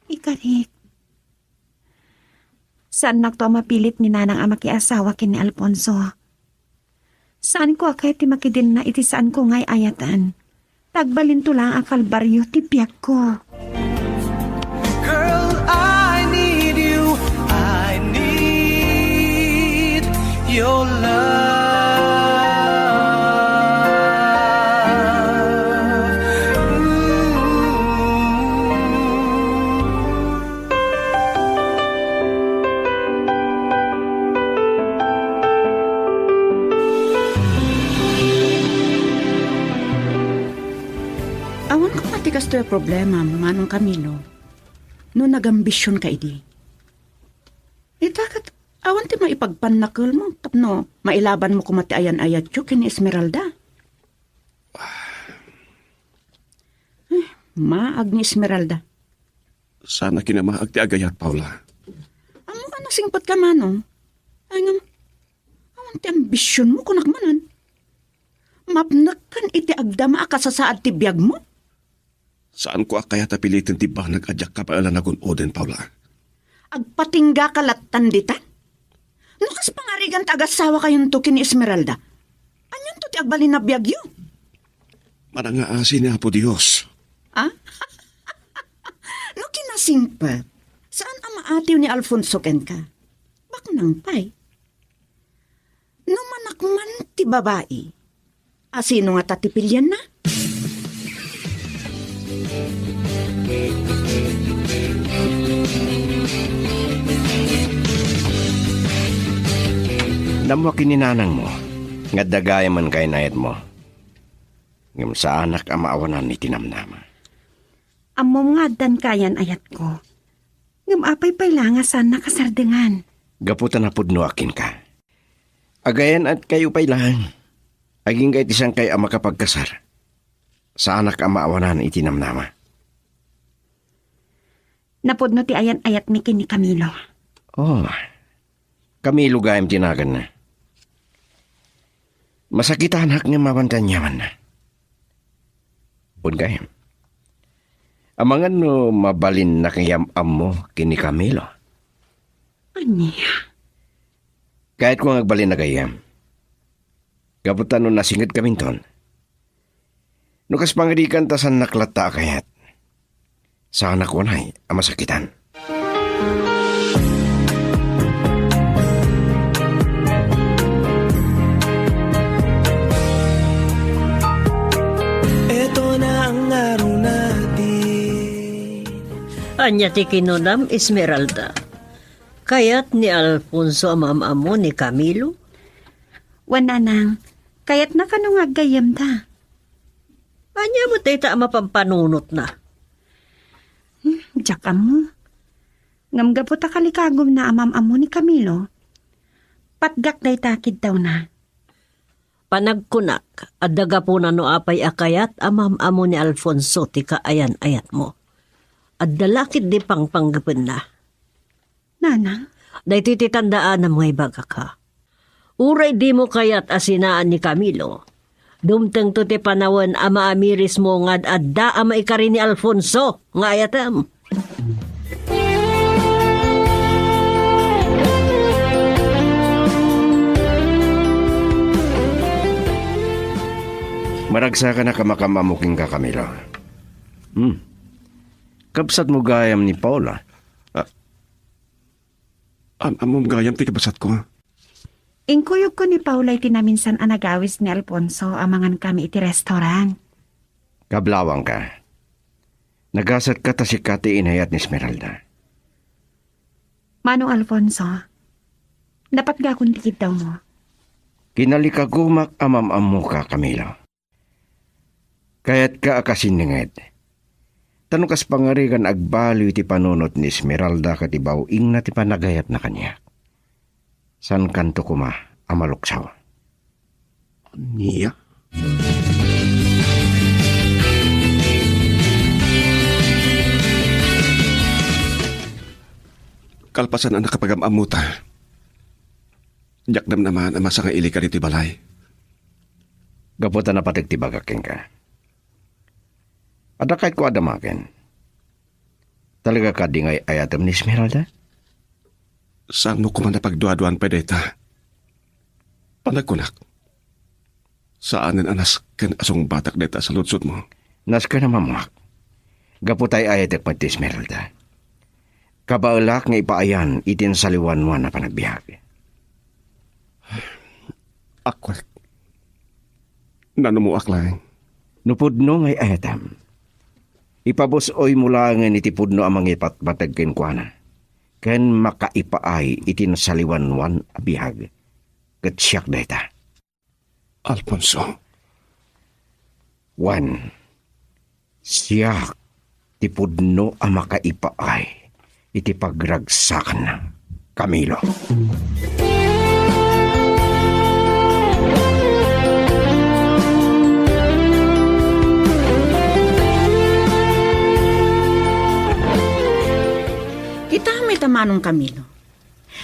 Ikarik. Saannakto a mapilit ni Nanang a makiasawa ken ni Alfonso. Saanko a kayat ti makidenna iti saanko nga ay-ayaten. Ta agbalinto laeng a kalbario ti biagko. Girl, I need you. I need your love. Awan koma ti kastoy a problema, Manong Camilo, no nagambisionka idi. Ita ket awan ti maipagpannakelmo tapno mailabanmo koma ti ayan-ayatyo ken ni Esmeralda. Eh, maag ni Esmeralda. Saan a kinamaag ti agayat, Paula. Ammo a nasingpetka, Manong. Ay ngem, awan ti ambisionmo, kunak manen. Mapnekkan iti agdama a kasasaad ti biagmo. Saanko a kayat a piliten ti banag a diak kabaelan a gun-oden, Paula. Agpatinggaka lattan ditan? No kas pangarigan ta agasawakayonto ken ni Esmeralda, anianto ti agbalin a biagyo? Manangaasi ni Apo Dios. Ah? No kinasingpet, saan a maatiw ni Alfonso kenka? Baknang pay. No manakman ti babai, asino ngata ti pilianna? Ammoak ken ni nanangmo nga adda gayam a kayan-ayatmo. Ngem saanak a maawanan iti namnama. Ammom nga addan kayan-ayatko. Ngem apay pay la nga saanna kasardengan? Gapu ta napudnoak kenka. Agayan-ayatkayo pay laeng. Agingga iti saankayo a makapagkasar. Saanak a maawanan iti namnama. Napudno ti ayan-ayatmi ken ni Camilo. Oh, Camilo gayam ti naganna. Masakitanak ngem awan ti aniamanna. Wen gayam. Amangan no mabalinnak nga am-ammo ken ni Camilo. Ania? Kayatko nga agbalin a gayyem. Gapu ta no nasingedkaminton, no kas pangarigan ta saannak latta a kayat, saanak unay a masakitan. Eto na ang araw natin. Ania ti kinunam, Esmeralda? Kayat ni Alfonso a maam-ammo ni Camilo? Wen, nanang, kayatna kano nga aggayyemda. Ania met dayta a mapampanunotna? Hmm, diak ammo. Ngem gapu ta kalikagumna a maam-ammo ni Camilo, patgak dayta a kiddawna. Panagkunak, adda gapuna no apay a kayat a maam-ammo ni Alfonso ti kaayan-ayatmo. Adda la ketdi pangpanggepenna. Nanang? Daytoy ti tandaanam nga ibagak, ha. Uray dimo kayat a sinaan ni Camilo, dumtengto ti panawen a maamirismo nga ad-adda a maikari ni Alfonso nga ayatem. Maragsakanak a makaam-ammo kenka, Camilo. Hmm. Kabsatmo gayam ni Paula. Ah, am-, ammom gayam ti kabsatko. Inkuyogko ni Paula iti naminsan a nagawis ni Alfonso a mangankami iti restaurant. Kablawangka. Nagasatka ta sika ti inayat ni Esmeralda. Mano, Alfonso, napatgakon ti kiddawmo. Kinalikagumak a maam-ammoka, Camilo. Kayatka a kasinninged. Ta no kas pangarigan agbaliw ti panunot ni Esmeralda ket ibaw-ingna ti panagayatna kaniak, saankanto koma a maluksaw. Ania? Kalpasan a nakapagam-ammota, diak namnamaan a masangailik ditoy balay. Gapu ta napateg ti bagak kenka. Adda kayatko a damagen. Talaga kadi nga ay-ayatem ni Esmeralda? Saanmo koma a pagduaduan pay dayta? Panagkunak, saanen a nasken a sungbatak dayta a saludsodmo. Nasken a mammuak. Gapu ta ay-ayatek met ti Esmeralda. Kabaelak nga ipaayan iti insaliwanwan a panagbiag. Akwek. Nanumoak laeng. No pudno nga ay-ayatem, ipabus-oymo laengen iti pudno a mangipatpateg kenkuana, ken makaipaay iti insaliwanwan a biag. Ket siak dayta. Alfonso. Wen, siak ti pudno a makaipaay iti pagragsakanna, Camilo. Kita met a manong Camilo.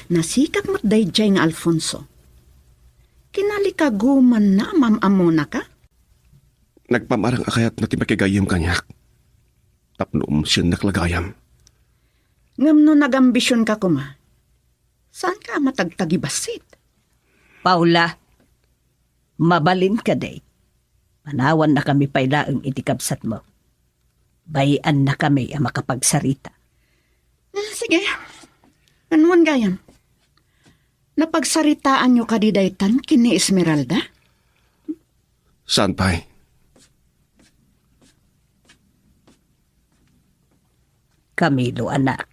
Nasikap met daydiay nga Alfonso. Kinalikagumanna a mam-ammonaka? Nagpamarang a kayatna ti makigayyem kaniak. Tapno umsiennak la gayam. Ngem no nagambisionka koma, saanka a matagtagibassit? Paula, mabalin kadi. Manawannakami pay laeng iti kabsatmo. Bay-annakami a makapagsarita. Ah, sige. Wen gayam. Napagsaritaanyo kadi daytan ken ni Esmeralda? Saan pay? Camilo, anak.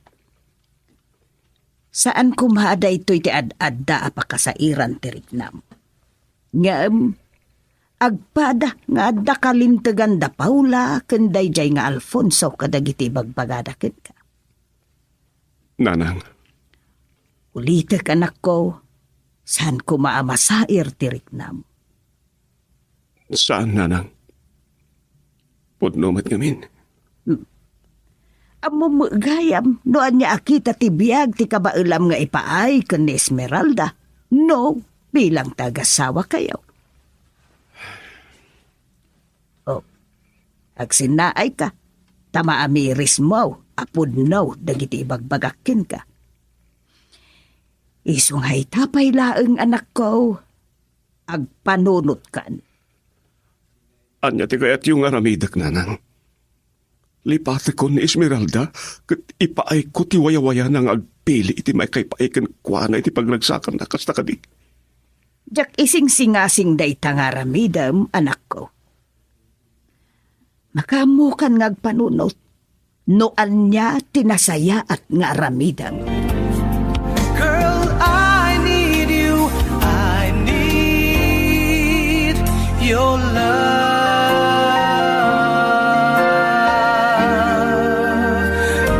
Saan koma a daytoy ti ad-adda a pakasairan ti riknam. Ngem, agpada nga adda kalintegan da Paula ken daydiay nga Alfonso kadagiti ibagbagada kenka. Nanang. Ulitek, anakko, saan koma a masair ti riknam. Saan, nanang. Pudno met ngamin. Hmm. Ammom met gayam no ania a kita ti biag ti kabaelam nga ipaay ken ni Esmeralda no bilang ti agasawakayo. O, agsinnaayka, ta maamirismo a pudno dagiti ibagbagak kenka. Isu nga ita pay laeng, anakko, agpanunotkan. Ania ti kayatyo nga aramidek, nanang? Lipatekon ni Esmeralda ket ipaayko ti wayawayana nga agpili iti maikaipaay kenkuana iti pagragsakanna, kasta kadi? Diak isingsingasing dayta nga aramidem, anakko. Makaammokan nga agpanunot no ania ti nasayaat nga aramidem. Girl, I need you. I need your love.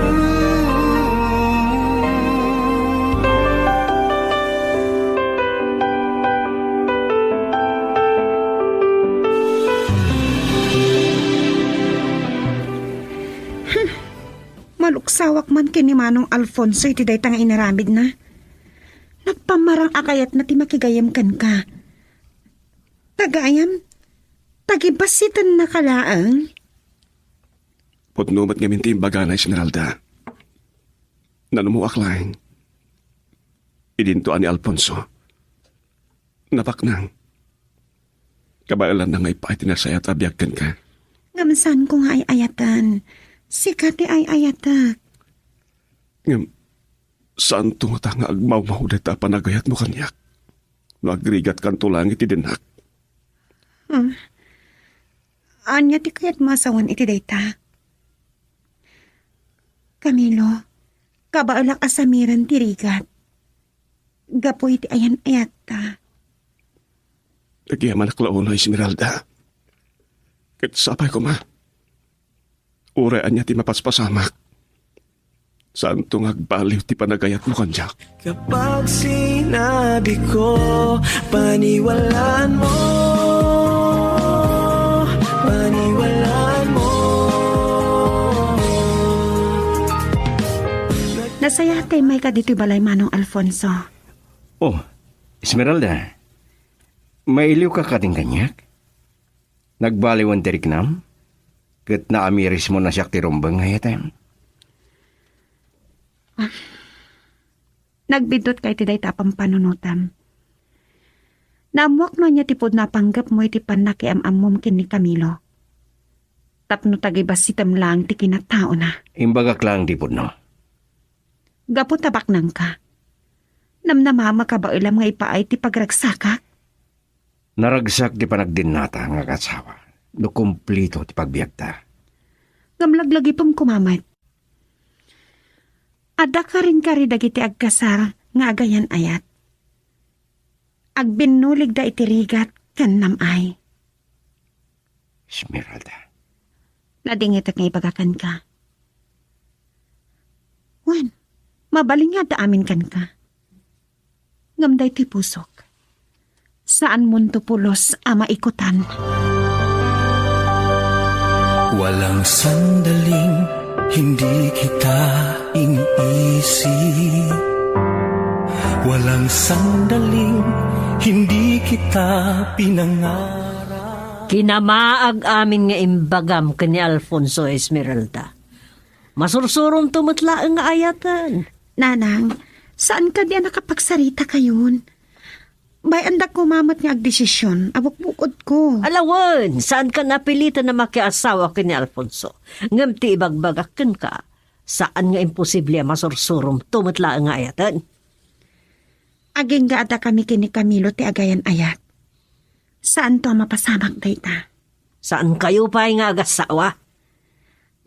Ooh. Hmm. Maluksawak man ken ni Manong Alfonso iti dayta nga inaramidna. Nagpamarang a kayatna ti makigayyem kenka. Tagayam, tagibassitennaka laeng. Pudno met ngamin ti imbagana, Esmeralda. Nanummoak laeng. Idinto a ni Alfonso. Napaknang. Kabaelanna nga ipaay ti nasayaat a biag kenka. Ngem saanko nga ay-ayaten. Sika ti ay-ayatek. Ngem, saanto ngata nga agmawmaw dayta a panagayatmo kaniak no agrigatkanto laeng iti dennak? Hmm. Ania ti kayatmo a sawen iti dayta? Camilo, kabaelak a samiren ti rigat gapu iti ayan-ayatta. Agyamanak la unay, Esmeralda. Ket sapay koma, uray ania ti mapaspasamak, saanto nga agbaliw ti panagayatmo kaniak. Kapag sinabi ko, paniwalaan mo, paniwalaan mo. Nasayaat ti immayka ditoy balay, Manong Alfonso. Oh, Esmeralda, mailiwka kadin kaniak? Nagbaliwen ti riknam? Ket naamirismo na siak ti rumbeng nga ayatem? Ah, nagbiddutka iti dayta a pampanunotam. Naammoak no ania ti pudno a panggepmo iti pannakiam-ammom ken ni Camilo. Tapno tagibassitem laeng ti kinataona. Imbagak laeng ti pudno. Gapu ta baknangka, namnamaem a kabaelam nga ipaay ti pagragsakak. Naragsak ti panagdinnata nga agasawa no kumplito ti pagbiagta. Ngem laglagipem koma met. Adda karinkari dagiti agkasar nga agayan-ayat. Agbinnuligda iti rigat ken nam-ay. Esmeralda. Nadingitek nga ibaga kenka. Wen, mabalin nga adda amin kenka. Ngem daytoy pusok, saanmonto pulos a maikutan. Walang sandaling hindi kita iniisip. Walang sandaling hindi kita pinangarap. Kinamaag amin nga imbagam ken ni Alfonso, Esmeralda. Masursuromto met laeng nga ayaten. Nanang, saan kadi a nakapagsarita kayon? Bay-andak koma met nga agdesision a bukbukodko. Ala wen, saankan a piliten a makiasawa ken ni Alfonso. Ngem ti ibagbagak kenka, saan nga imposible a masursuromto met laeng nga ayaten. Agingga adda kami ken ni Camilo ti agayan-ayat. Saanto a mapasamak dayta. Saankayo pay nga agasawa?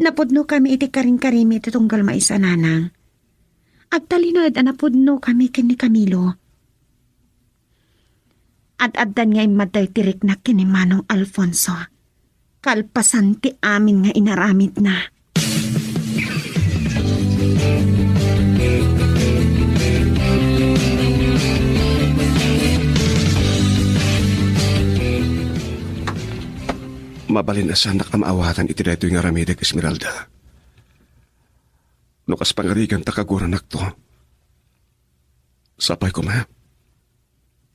Napudno kami iti karinkarimi iti tunggal maysa, Nanang. Agtalinaed a napudnokami ken ni Camilo. Ad-addan nga immadday ti riknak ken ni Manong Alfonso. Kalpasan ti amin nga inaramidna. Mabalin a saannak a maawatan iti daytoy nga aramidek, Esmeralda. No kas pangarigan ta kaguranakto, sapay koma.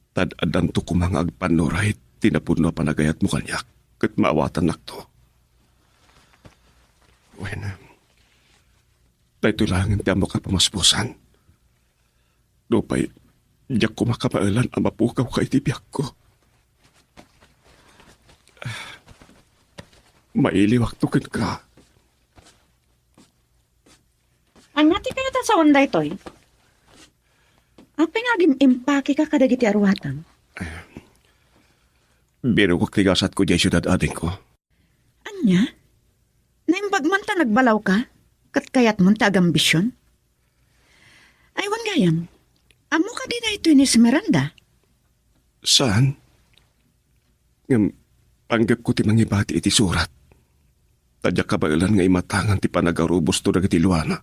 Tad-addanto koma nga agpannuray ti napudno a panagayatmo kaniak, ket maawatannakto. Wen, daytoy laengen ti ammok a pamuspusan. Nupay diak koma kabaelan a mapukawka iti biagko. Mailiwakto kenka. Ania ti kayat a sawen daytoy? Apay nga agim-impakeka kadagiti aruatam? Birokek ti gasatko diay siudad, adingko. Ania? Naimbag man ta nagbalawka? Ket kayatmon ta agambision? Ay, wen gayam, ammo kadi daytoy ni Esmeralda? Saan? Ngem panggepko ti mangibati iti surat. Ta diak kabaelan nga imatangan ti panagarubosto dagiti luana.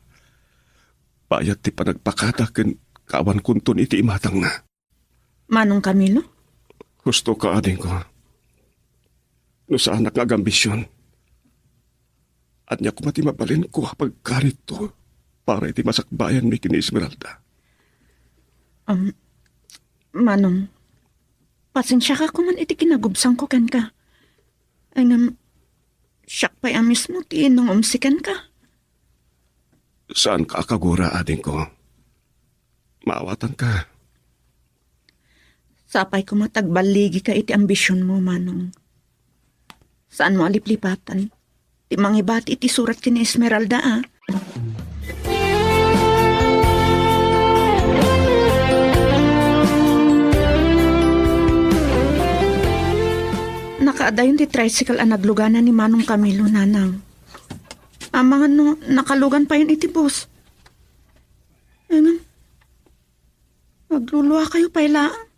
Bayat ti panagpakada ken kaawankonton iti imatangna. Manong Camilo? Husto ka, adingko. No saanak nga agambision, ania koma ti mabalinko a pagkaritto para iti masakbayanmi ken ni Esmeralda? Um, Manong, pasensiaka koman iti kinagubsangko kenka. Ay ngem, siak pay a mismo ti nangumsi kenka. Saanka a kagura, adingko. Maawatanka. Sapay koma ta agballigika iti ambisionmo, Manong. Saanmo a liplipatan ti mangibati iti surat ken ni Esmeralda, a? Nakaadayon ti tricycle a naglugana ni Manong Camilo, Nanang. Amangan no nakalugan payen iti bus. Ngem, agluluakayo pay laeng.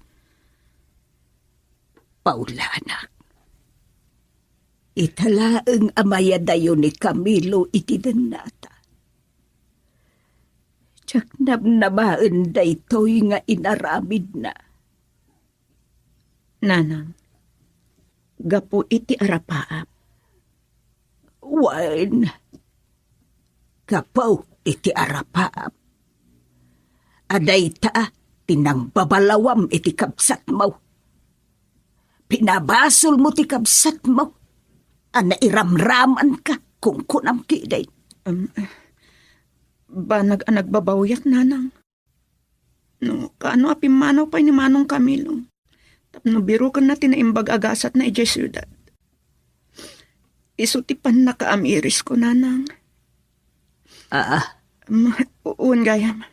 Paula, anak. Ita laeng a mayadayo ni Camilo iti dennata. Diak namnamaen daytoy nga inaramidna. Nanang, gapu iti arapaap. Wen, gapu iti arapaap. A dayta ti nangbabalawam iti kabsatmo. Pinabasolmo ti kabsatmo a nairamramanka, kunkunam ketdin. Em, banag a nagbabawiak, Nanang. No kaano a pimmanaw pay ni Manong Camilo tapno birokenna ti naimbag a gasatna idiay siudad. Isu ti pannakaamirisko, Nanang. Ah. Ma-, u-, wen gayam.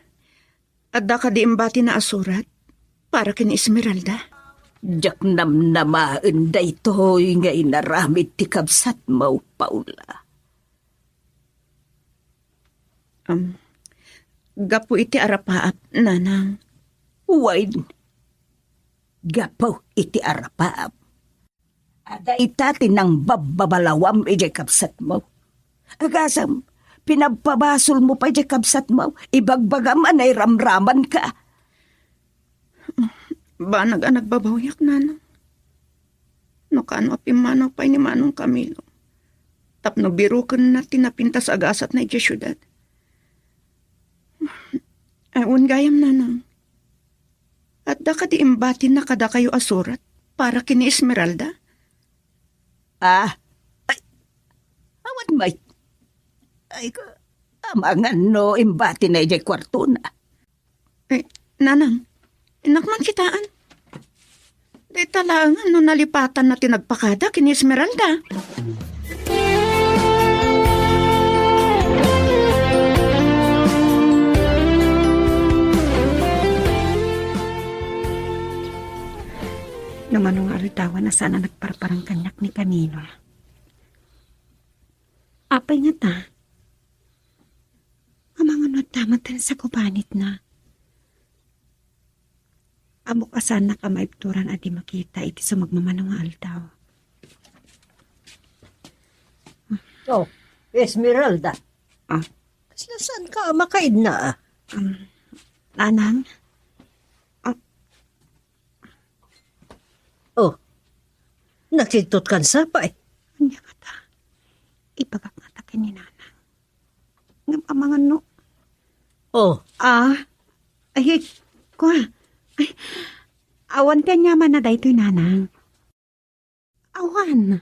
Adda kadi imbatina a surat para ken ni Esmeralda? Diak namnamaen daytoy nga inaramid ti kabsatmo, Paula. Am, gapu iti arapaap, Nanang. Wen, gapu iti arapaap. A dayta ti nangbabbabalawam idiay kabsatmo. Agasem, pinabpabasolmo pay diay kabsatmo, ibagbagam a nairamramanka. Banag a nagbabawiak, Nanang. No kaano a pimmanaw pay ni Manong Camilo tapno birokenna ti napintas a gasatna idiay siudad. Ay, wen gayam, Nanang. Adda kadi imbatina kadakayo a surat para ken ni Esmeralda? Ah, ay, awan met. Ay, ka-, amangan no imbatina idiay kuartona. Eh, Nanang, innak man kitaen. Dayta laeng no nalipatanna ti nagpakada ken ni Esmeralda. No mano nga aldawan a saan a nagparparang kaniak ni Camilo. Apay ngata? Amangan met ta Matan sa kubanitna. Ammok a saannak a maibturan a di makita iti sumagmamano nga aldaw. Oh, Esmeralda. Ah. Kasla saanka a makaidna, ah? Um, Nanang? Ah. Oh, nakigtot kan sapay. Ania ngata? Ibagak ngata ken ni Nanang. Ngem amangan no. Oh. Ah, ay, kua. Ay, awan ti aniamanna daytoy, Nanang. Awan.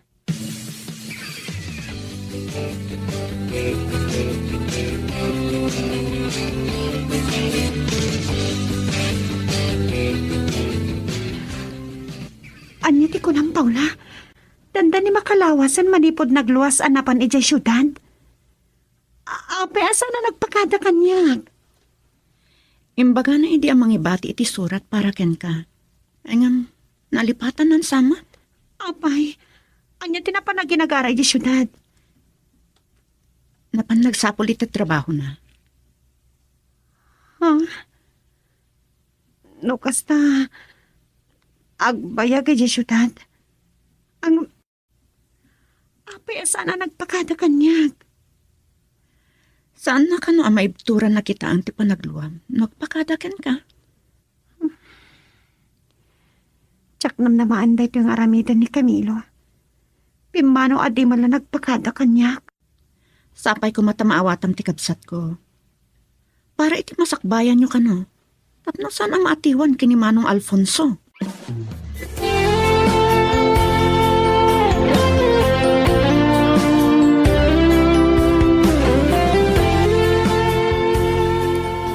Ania ti kunam, Paula? Dandani makalawasen manipud nagluas a napan idiay siudad? A-, apay a saan a nagpakada kaniak? Imbagana idi a mangibati iti surat para kenka. Ay ngem, nalipatan nan samat. Apay, ania ti napan a ginagara idiay siudad? Napan nagsapul iti trabahona. Ha? No kasta, agbayag idiay siudad. Ang Apay a saan a nagpakada kaniak? Saanna kano a maibturan a kitaen ti panagluam no agpakada kenka? Diak namnamaen daytoy nga aramiden ni Camilo. Pimmano a di man la nagpakada kaniak. Sapay koma ta maawatam ti kabsatko. Para iti masakbayanyo kano, tapno saan a maatiwan ken ni Manong Alfonso.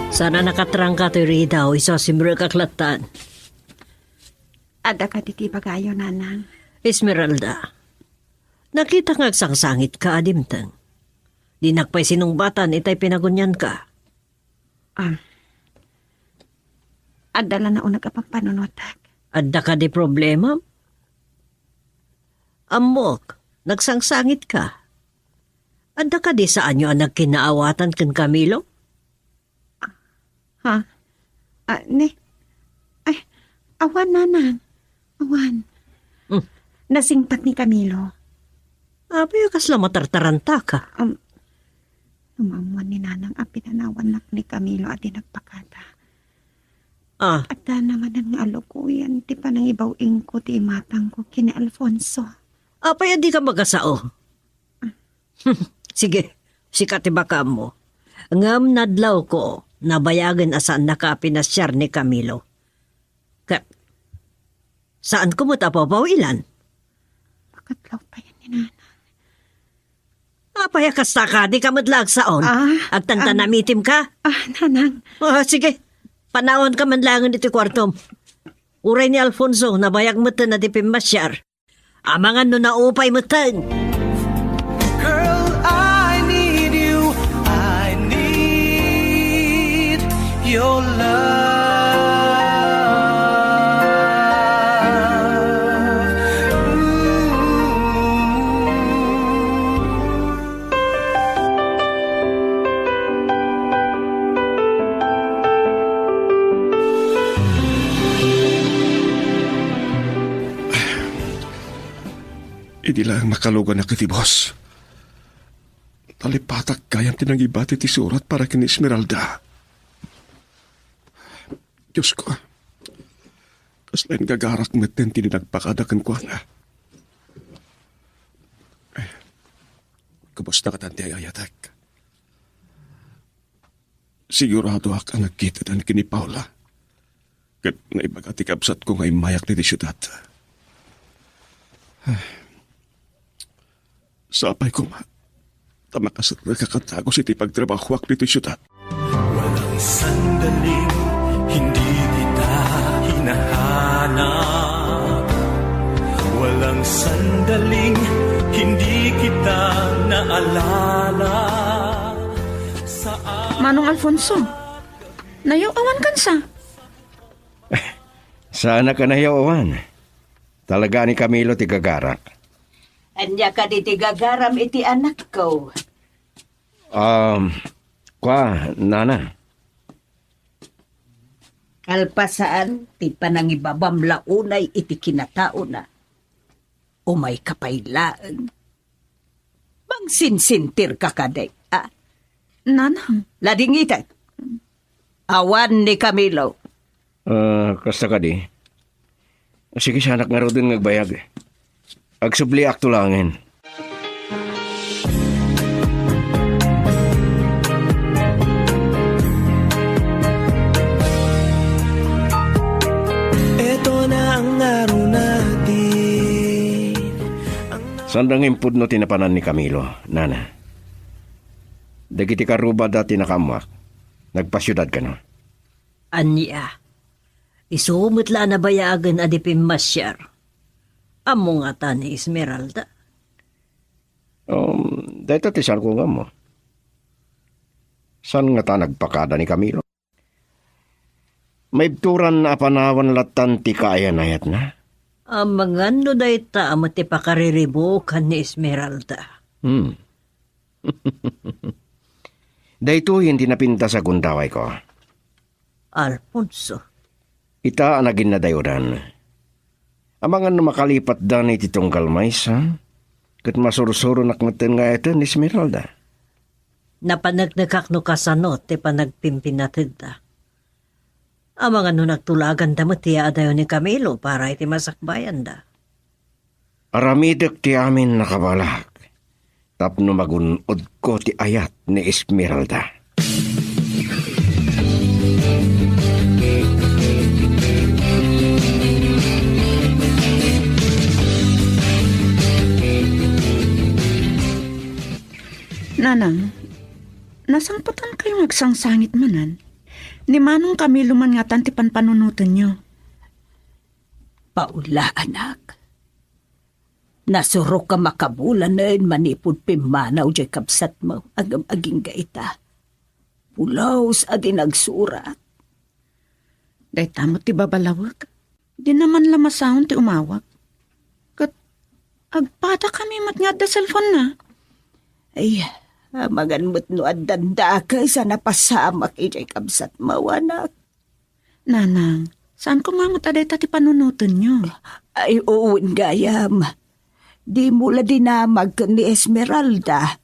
Saan a nakatrangka toy ridaw, isu a simrekak lattan. Adda kadi ti ibagayo, Nanang? Esmeralda, nakitak nga agsangsangitka a dimteng. Dinak pay sinungbatan itay pinagunianka. Ah. Adda la nauneg a pampanunotek. Adda kadi problema? Ammok, nagsangsangitka. Adda kadi saanyo a nagkinaawatan ken Camilo? Ha? Ah, ni, ay, awan, Nanang. Awan. Hmm. Nasingpat ni Camilo. Apay a kasla matartarantaka? Um, no maammuan ni Nanang a pinanawannak ni Camilo a di nagpakada. Ah. Adda naman nga alukoyan ti panangibaw-ingko ti imatangko ken ni Alfonso. Apay a dika magasao? Sige, sika ti makaammo. Ngem nadlawko, nabayagen a saannaka a pinasiar ni Camilo. Ket, saanko met a pabawilan? Pakatlaw payen ni Nanang. Apay a kasta ka, dika met la agsaon. Ah, agtantanamitim ka? Ah, Nanang. Ah, sige, panawanka man laengen iti kuartom. Uray ni Alfonso, nabayag metten a di pimmasiar. Amangan no naupay metten. Girl, I need you. I need your love. Ooh. Idi laeng makaluganak iti bus, nalipatak gayam ti nangibati ti surat para ken ni Esmeralda. Diosko, kasla ingagarak metten ti di nagpakada kenkuana. Kumusta katan ti ay-ayatek? Siguradoak a nagkitadan ken ni Paula. Ket naibaga ti kabsatko nga immayak ditoy siudad. Sapay koma ta makaserrek a kadagus iti pagtrabahoak ditoy siudad. Walang sandaling hindi kita hinahanap. Walang sandaling hindi kita naalala. Sa Manong Alfonso, nayaw-awan kansa? Saan a kanayaw-awan? Talaga ni Camilo ti gagarak. Ania kadi ti gagaram iti anakko? Um, kwa, nana. Kalpasan ti panangibabam la unay iti kinataona, umayka pay laeng. Mangsinsintirka kadi, a? Nanang. Ladingitek. Awan ni Camilo. Ah, kasta kadi. Sige, siak ngaruden nga agbayag. Agsubliakto laengen. Ito na ang araw natin. Saanda nga impudno ti napanan ni Camilo, nana. Dagiti karrubada ti nakaammoak. Nagpasiudad kano? Ania? Isu met la a nabayagen a di pimmasiar. Ammo ngata ni Esmeralda? Um, dayta ti saanko nga ammo. Saan ngata nagpakada ni Camilo? Maibturan a panawan lattan ti kaayan-ayatna. Amangan no dayta met ti pakariribuk ken ni Esmeralda. Hmm. Daytoyen ti napintas a gundawayko. Alfonso. Ita a naginnadayodan. Amangan no makalipatda iti tunggal maysa, ket masursuronak metten nga ayaten ni Esmeralda. Napaneknekak no kasano ti panagpimpinatedda. Amangan no nagtulaganda met ti yaadayo ni Camilo para iti masakbayanda. Aramidek ti amin a kabalak tapno magun-odko ti ayat ni Esmeralda. Nanang, nasangpetankayo nga agsangsangit manen? Ni Manong Camilo man ngatan ti panpanunotenyo. Paula, anak. Nasurok a makabulanen manipud pimmanaw diay kabsatmo ngem agingga ita. Pulos a di nagsurat. Dayta met ti babalawek. Dina man la masaon ti umawag. Ket agpadakami met nga adda cellphone-na. Ay, amangan met no addan dakes a napasamak idiay kabsatmo, anak. Nanang, saan koma met a dayta ti panunotenyo? Ay, wen gayam. Dimo la dinamag ken ni Esmeralda.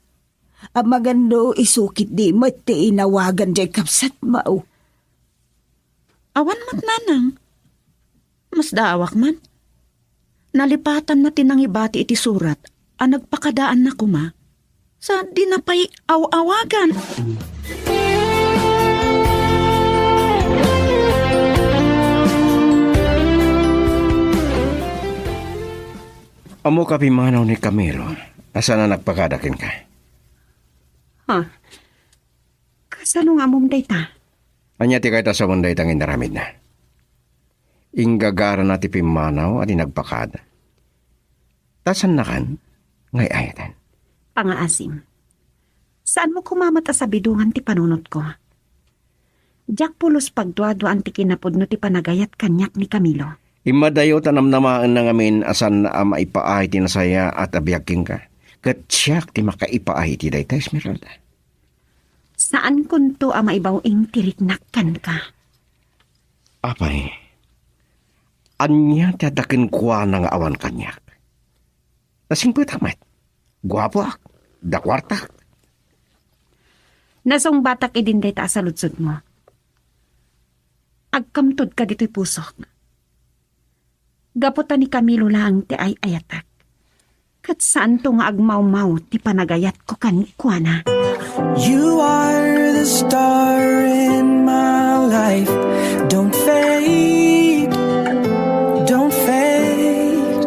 Amangan no isu ketdi met ti inawagan diay kabsatmo. Awan met, nanang. Masdaawak man. Nalipatanna ti nangibati iti surat a nagpakadaanna koma. Sa dina pay aw-awagan. Ammoka pimmanaw ni Camilo a saan a nagpakada kenka? Ha? Kasano nga ammom dayta? Ania ti kayat a sawen dayta nga inaramidna? Inggagarana ti pimmanaw a di nagpakada. Ta saannakan nga ay-ayaten. Pangaasim. Saanmo koma met a sabidongan ti panunotko. Diak pulos pagduaduaan ti kinapudno ti panagayat kaniak ni Camilo. Immadayo ta namnamaenna ngamin a saanna a maipaay ti nasayaat a biag kenka. Ket siak ti makaipaay iti dayta, Esmeralda. Saankonto a maibaw-ing ti riknak kenka. Apay, ania ti adda kenkuana nga awan kaniak? Nasingpetak met. Guapoak. Adda kuartak. Nasungbatak idin dayta a saludsodmo. Agkamtod kaditoy pusok. Gapu ta ni Camilo laeng ti ay-ayatek. Ket saanto nga agmawmaw ti panagayatko kenkuana. You are the star in my life. Don't fade, don't fade.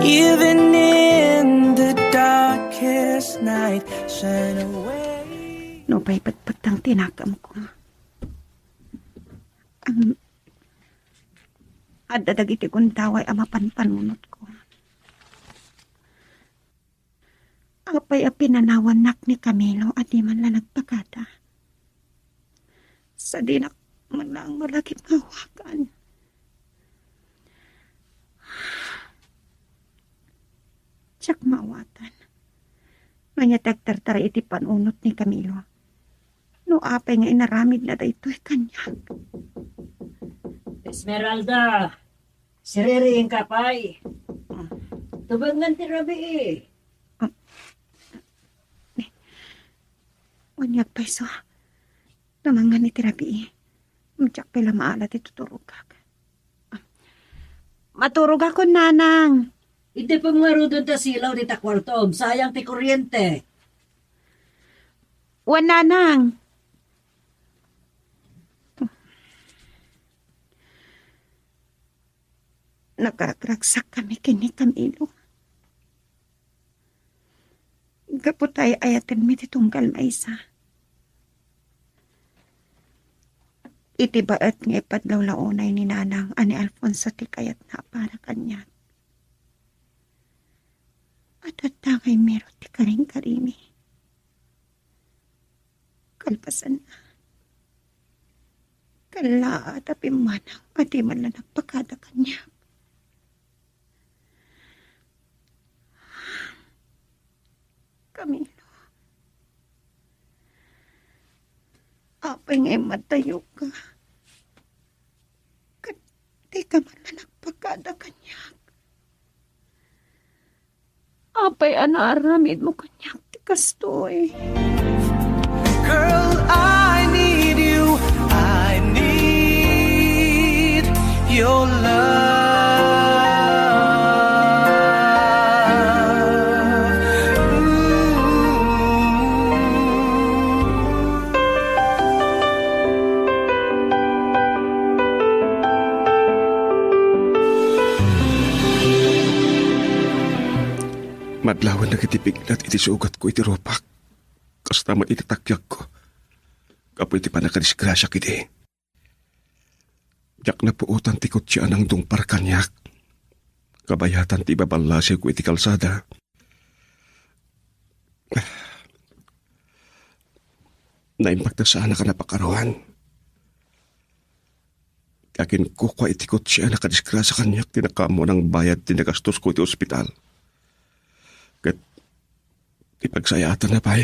Even in the darkest night, shine away. Nupay petpetteng ti nakamko. Ang adda dagiti gundaway a mapanpanunotko. Apay a pinanawannak ni Camilo a di man la nagpakada? Sadinak man lang malagip nga awagan. Diak maawatan. Ania ti agtartara iti panunot ni Camilo? No apay nga inaramidna daytoy kaniak? Esmeralda, siririingka pay. Tubengen ti rabii. Wen, agpayso. Tumengen iti rabii. Diak pay la maala ti tuturogak. Maturogakon, nanang. Idi pay ngaruden ta silaw dita kuartom, sayang ti kuryente. Wen, nanang. Nakaragragsakkami ken ni Camilo. Gapu ta ay-ayatenmi ti tunggal maysa. Iti baet nga ipadlawlawnay ni nanang a ni Alfonso ti kayatna a para kaniak, adda dagay ngarud ti karingkarimi. Kalpasanna, kallaat a pimmanang a di man la nagpakada kaniak. Camilo, apay nga immatayoka? Ket dika man la nagpakada kaniak. Apay a naaramidmo kaniak ti kastoy? Girl, I need you. I need your love. Ooh. Madlawan dagiti pignat iti sugatko iti rupak, kasta met iti takyagko, gapu iti pannakadisgrasiak idi. Diak napuotan ti kotse a nangdungpar kaniak. Kabayatan ti ibaballasiwko iti kalsada. Naimbag ta saanak a napakaruan. Aginkukua iti kotse a nakadisgrasya kaniak ti nakaammo a nangbayad ti nagastosko iti ospital. Ket ti pagsayaatanna pay,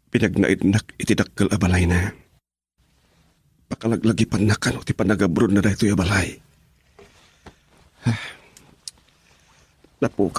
pinagnaednak iti dakkel a balayna. Pakalaglagipanna kano ti panagabrudna daytoy a balay. Ah, napuok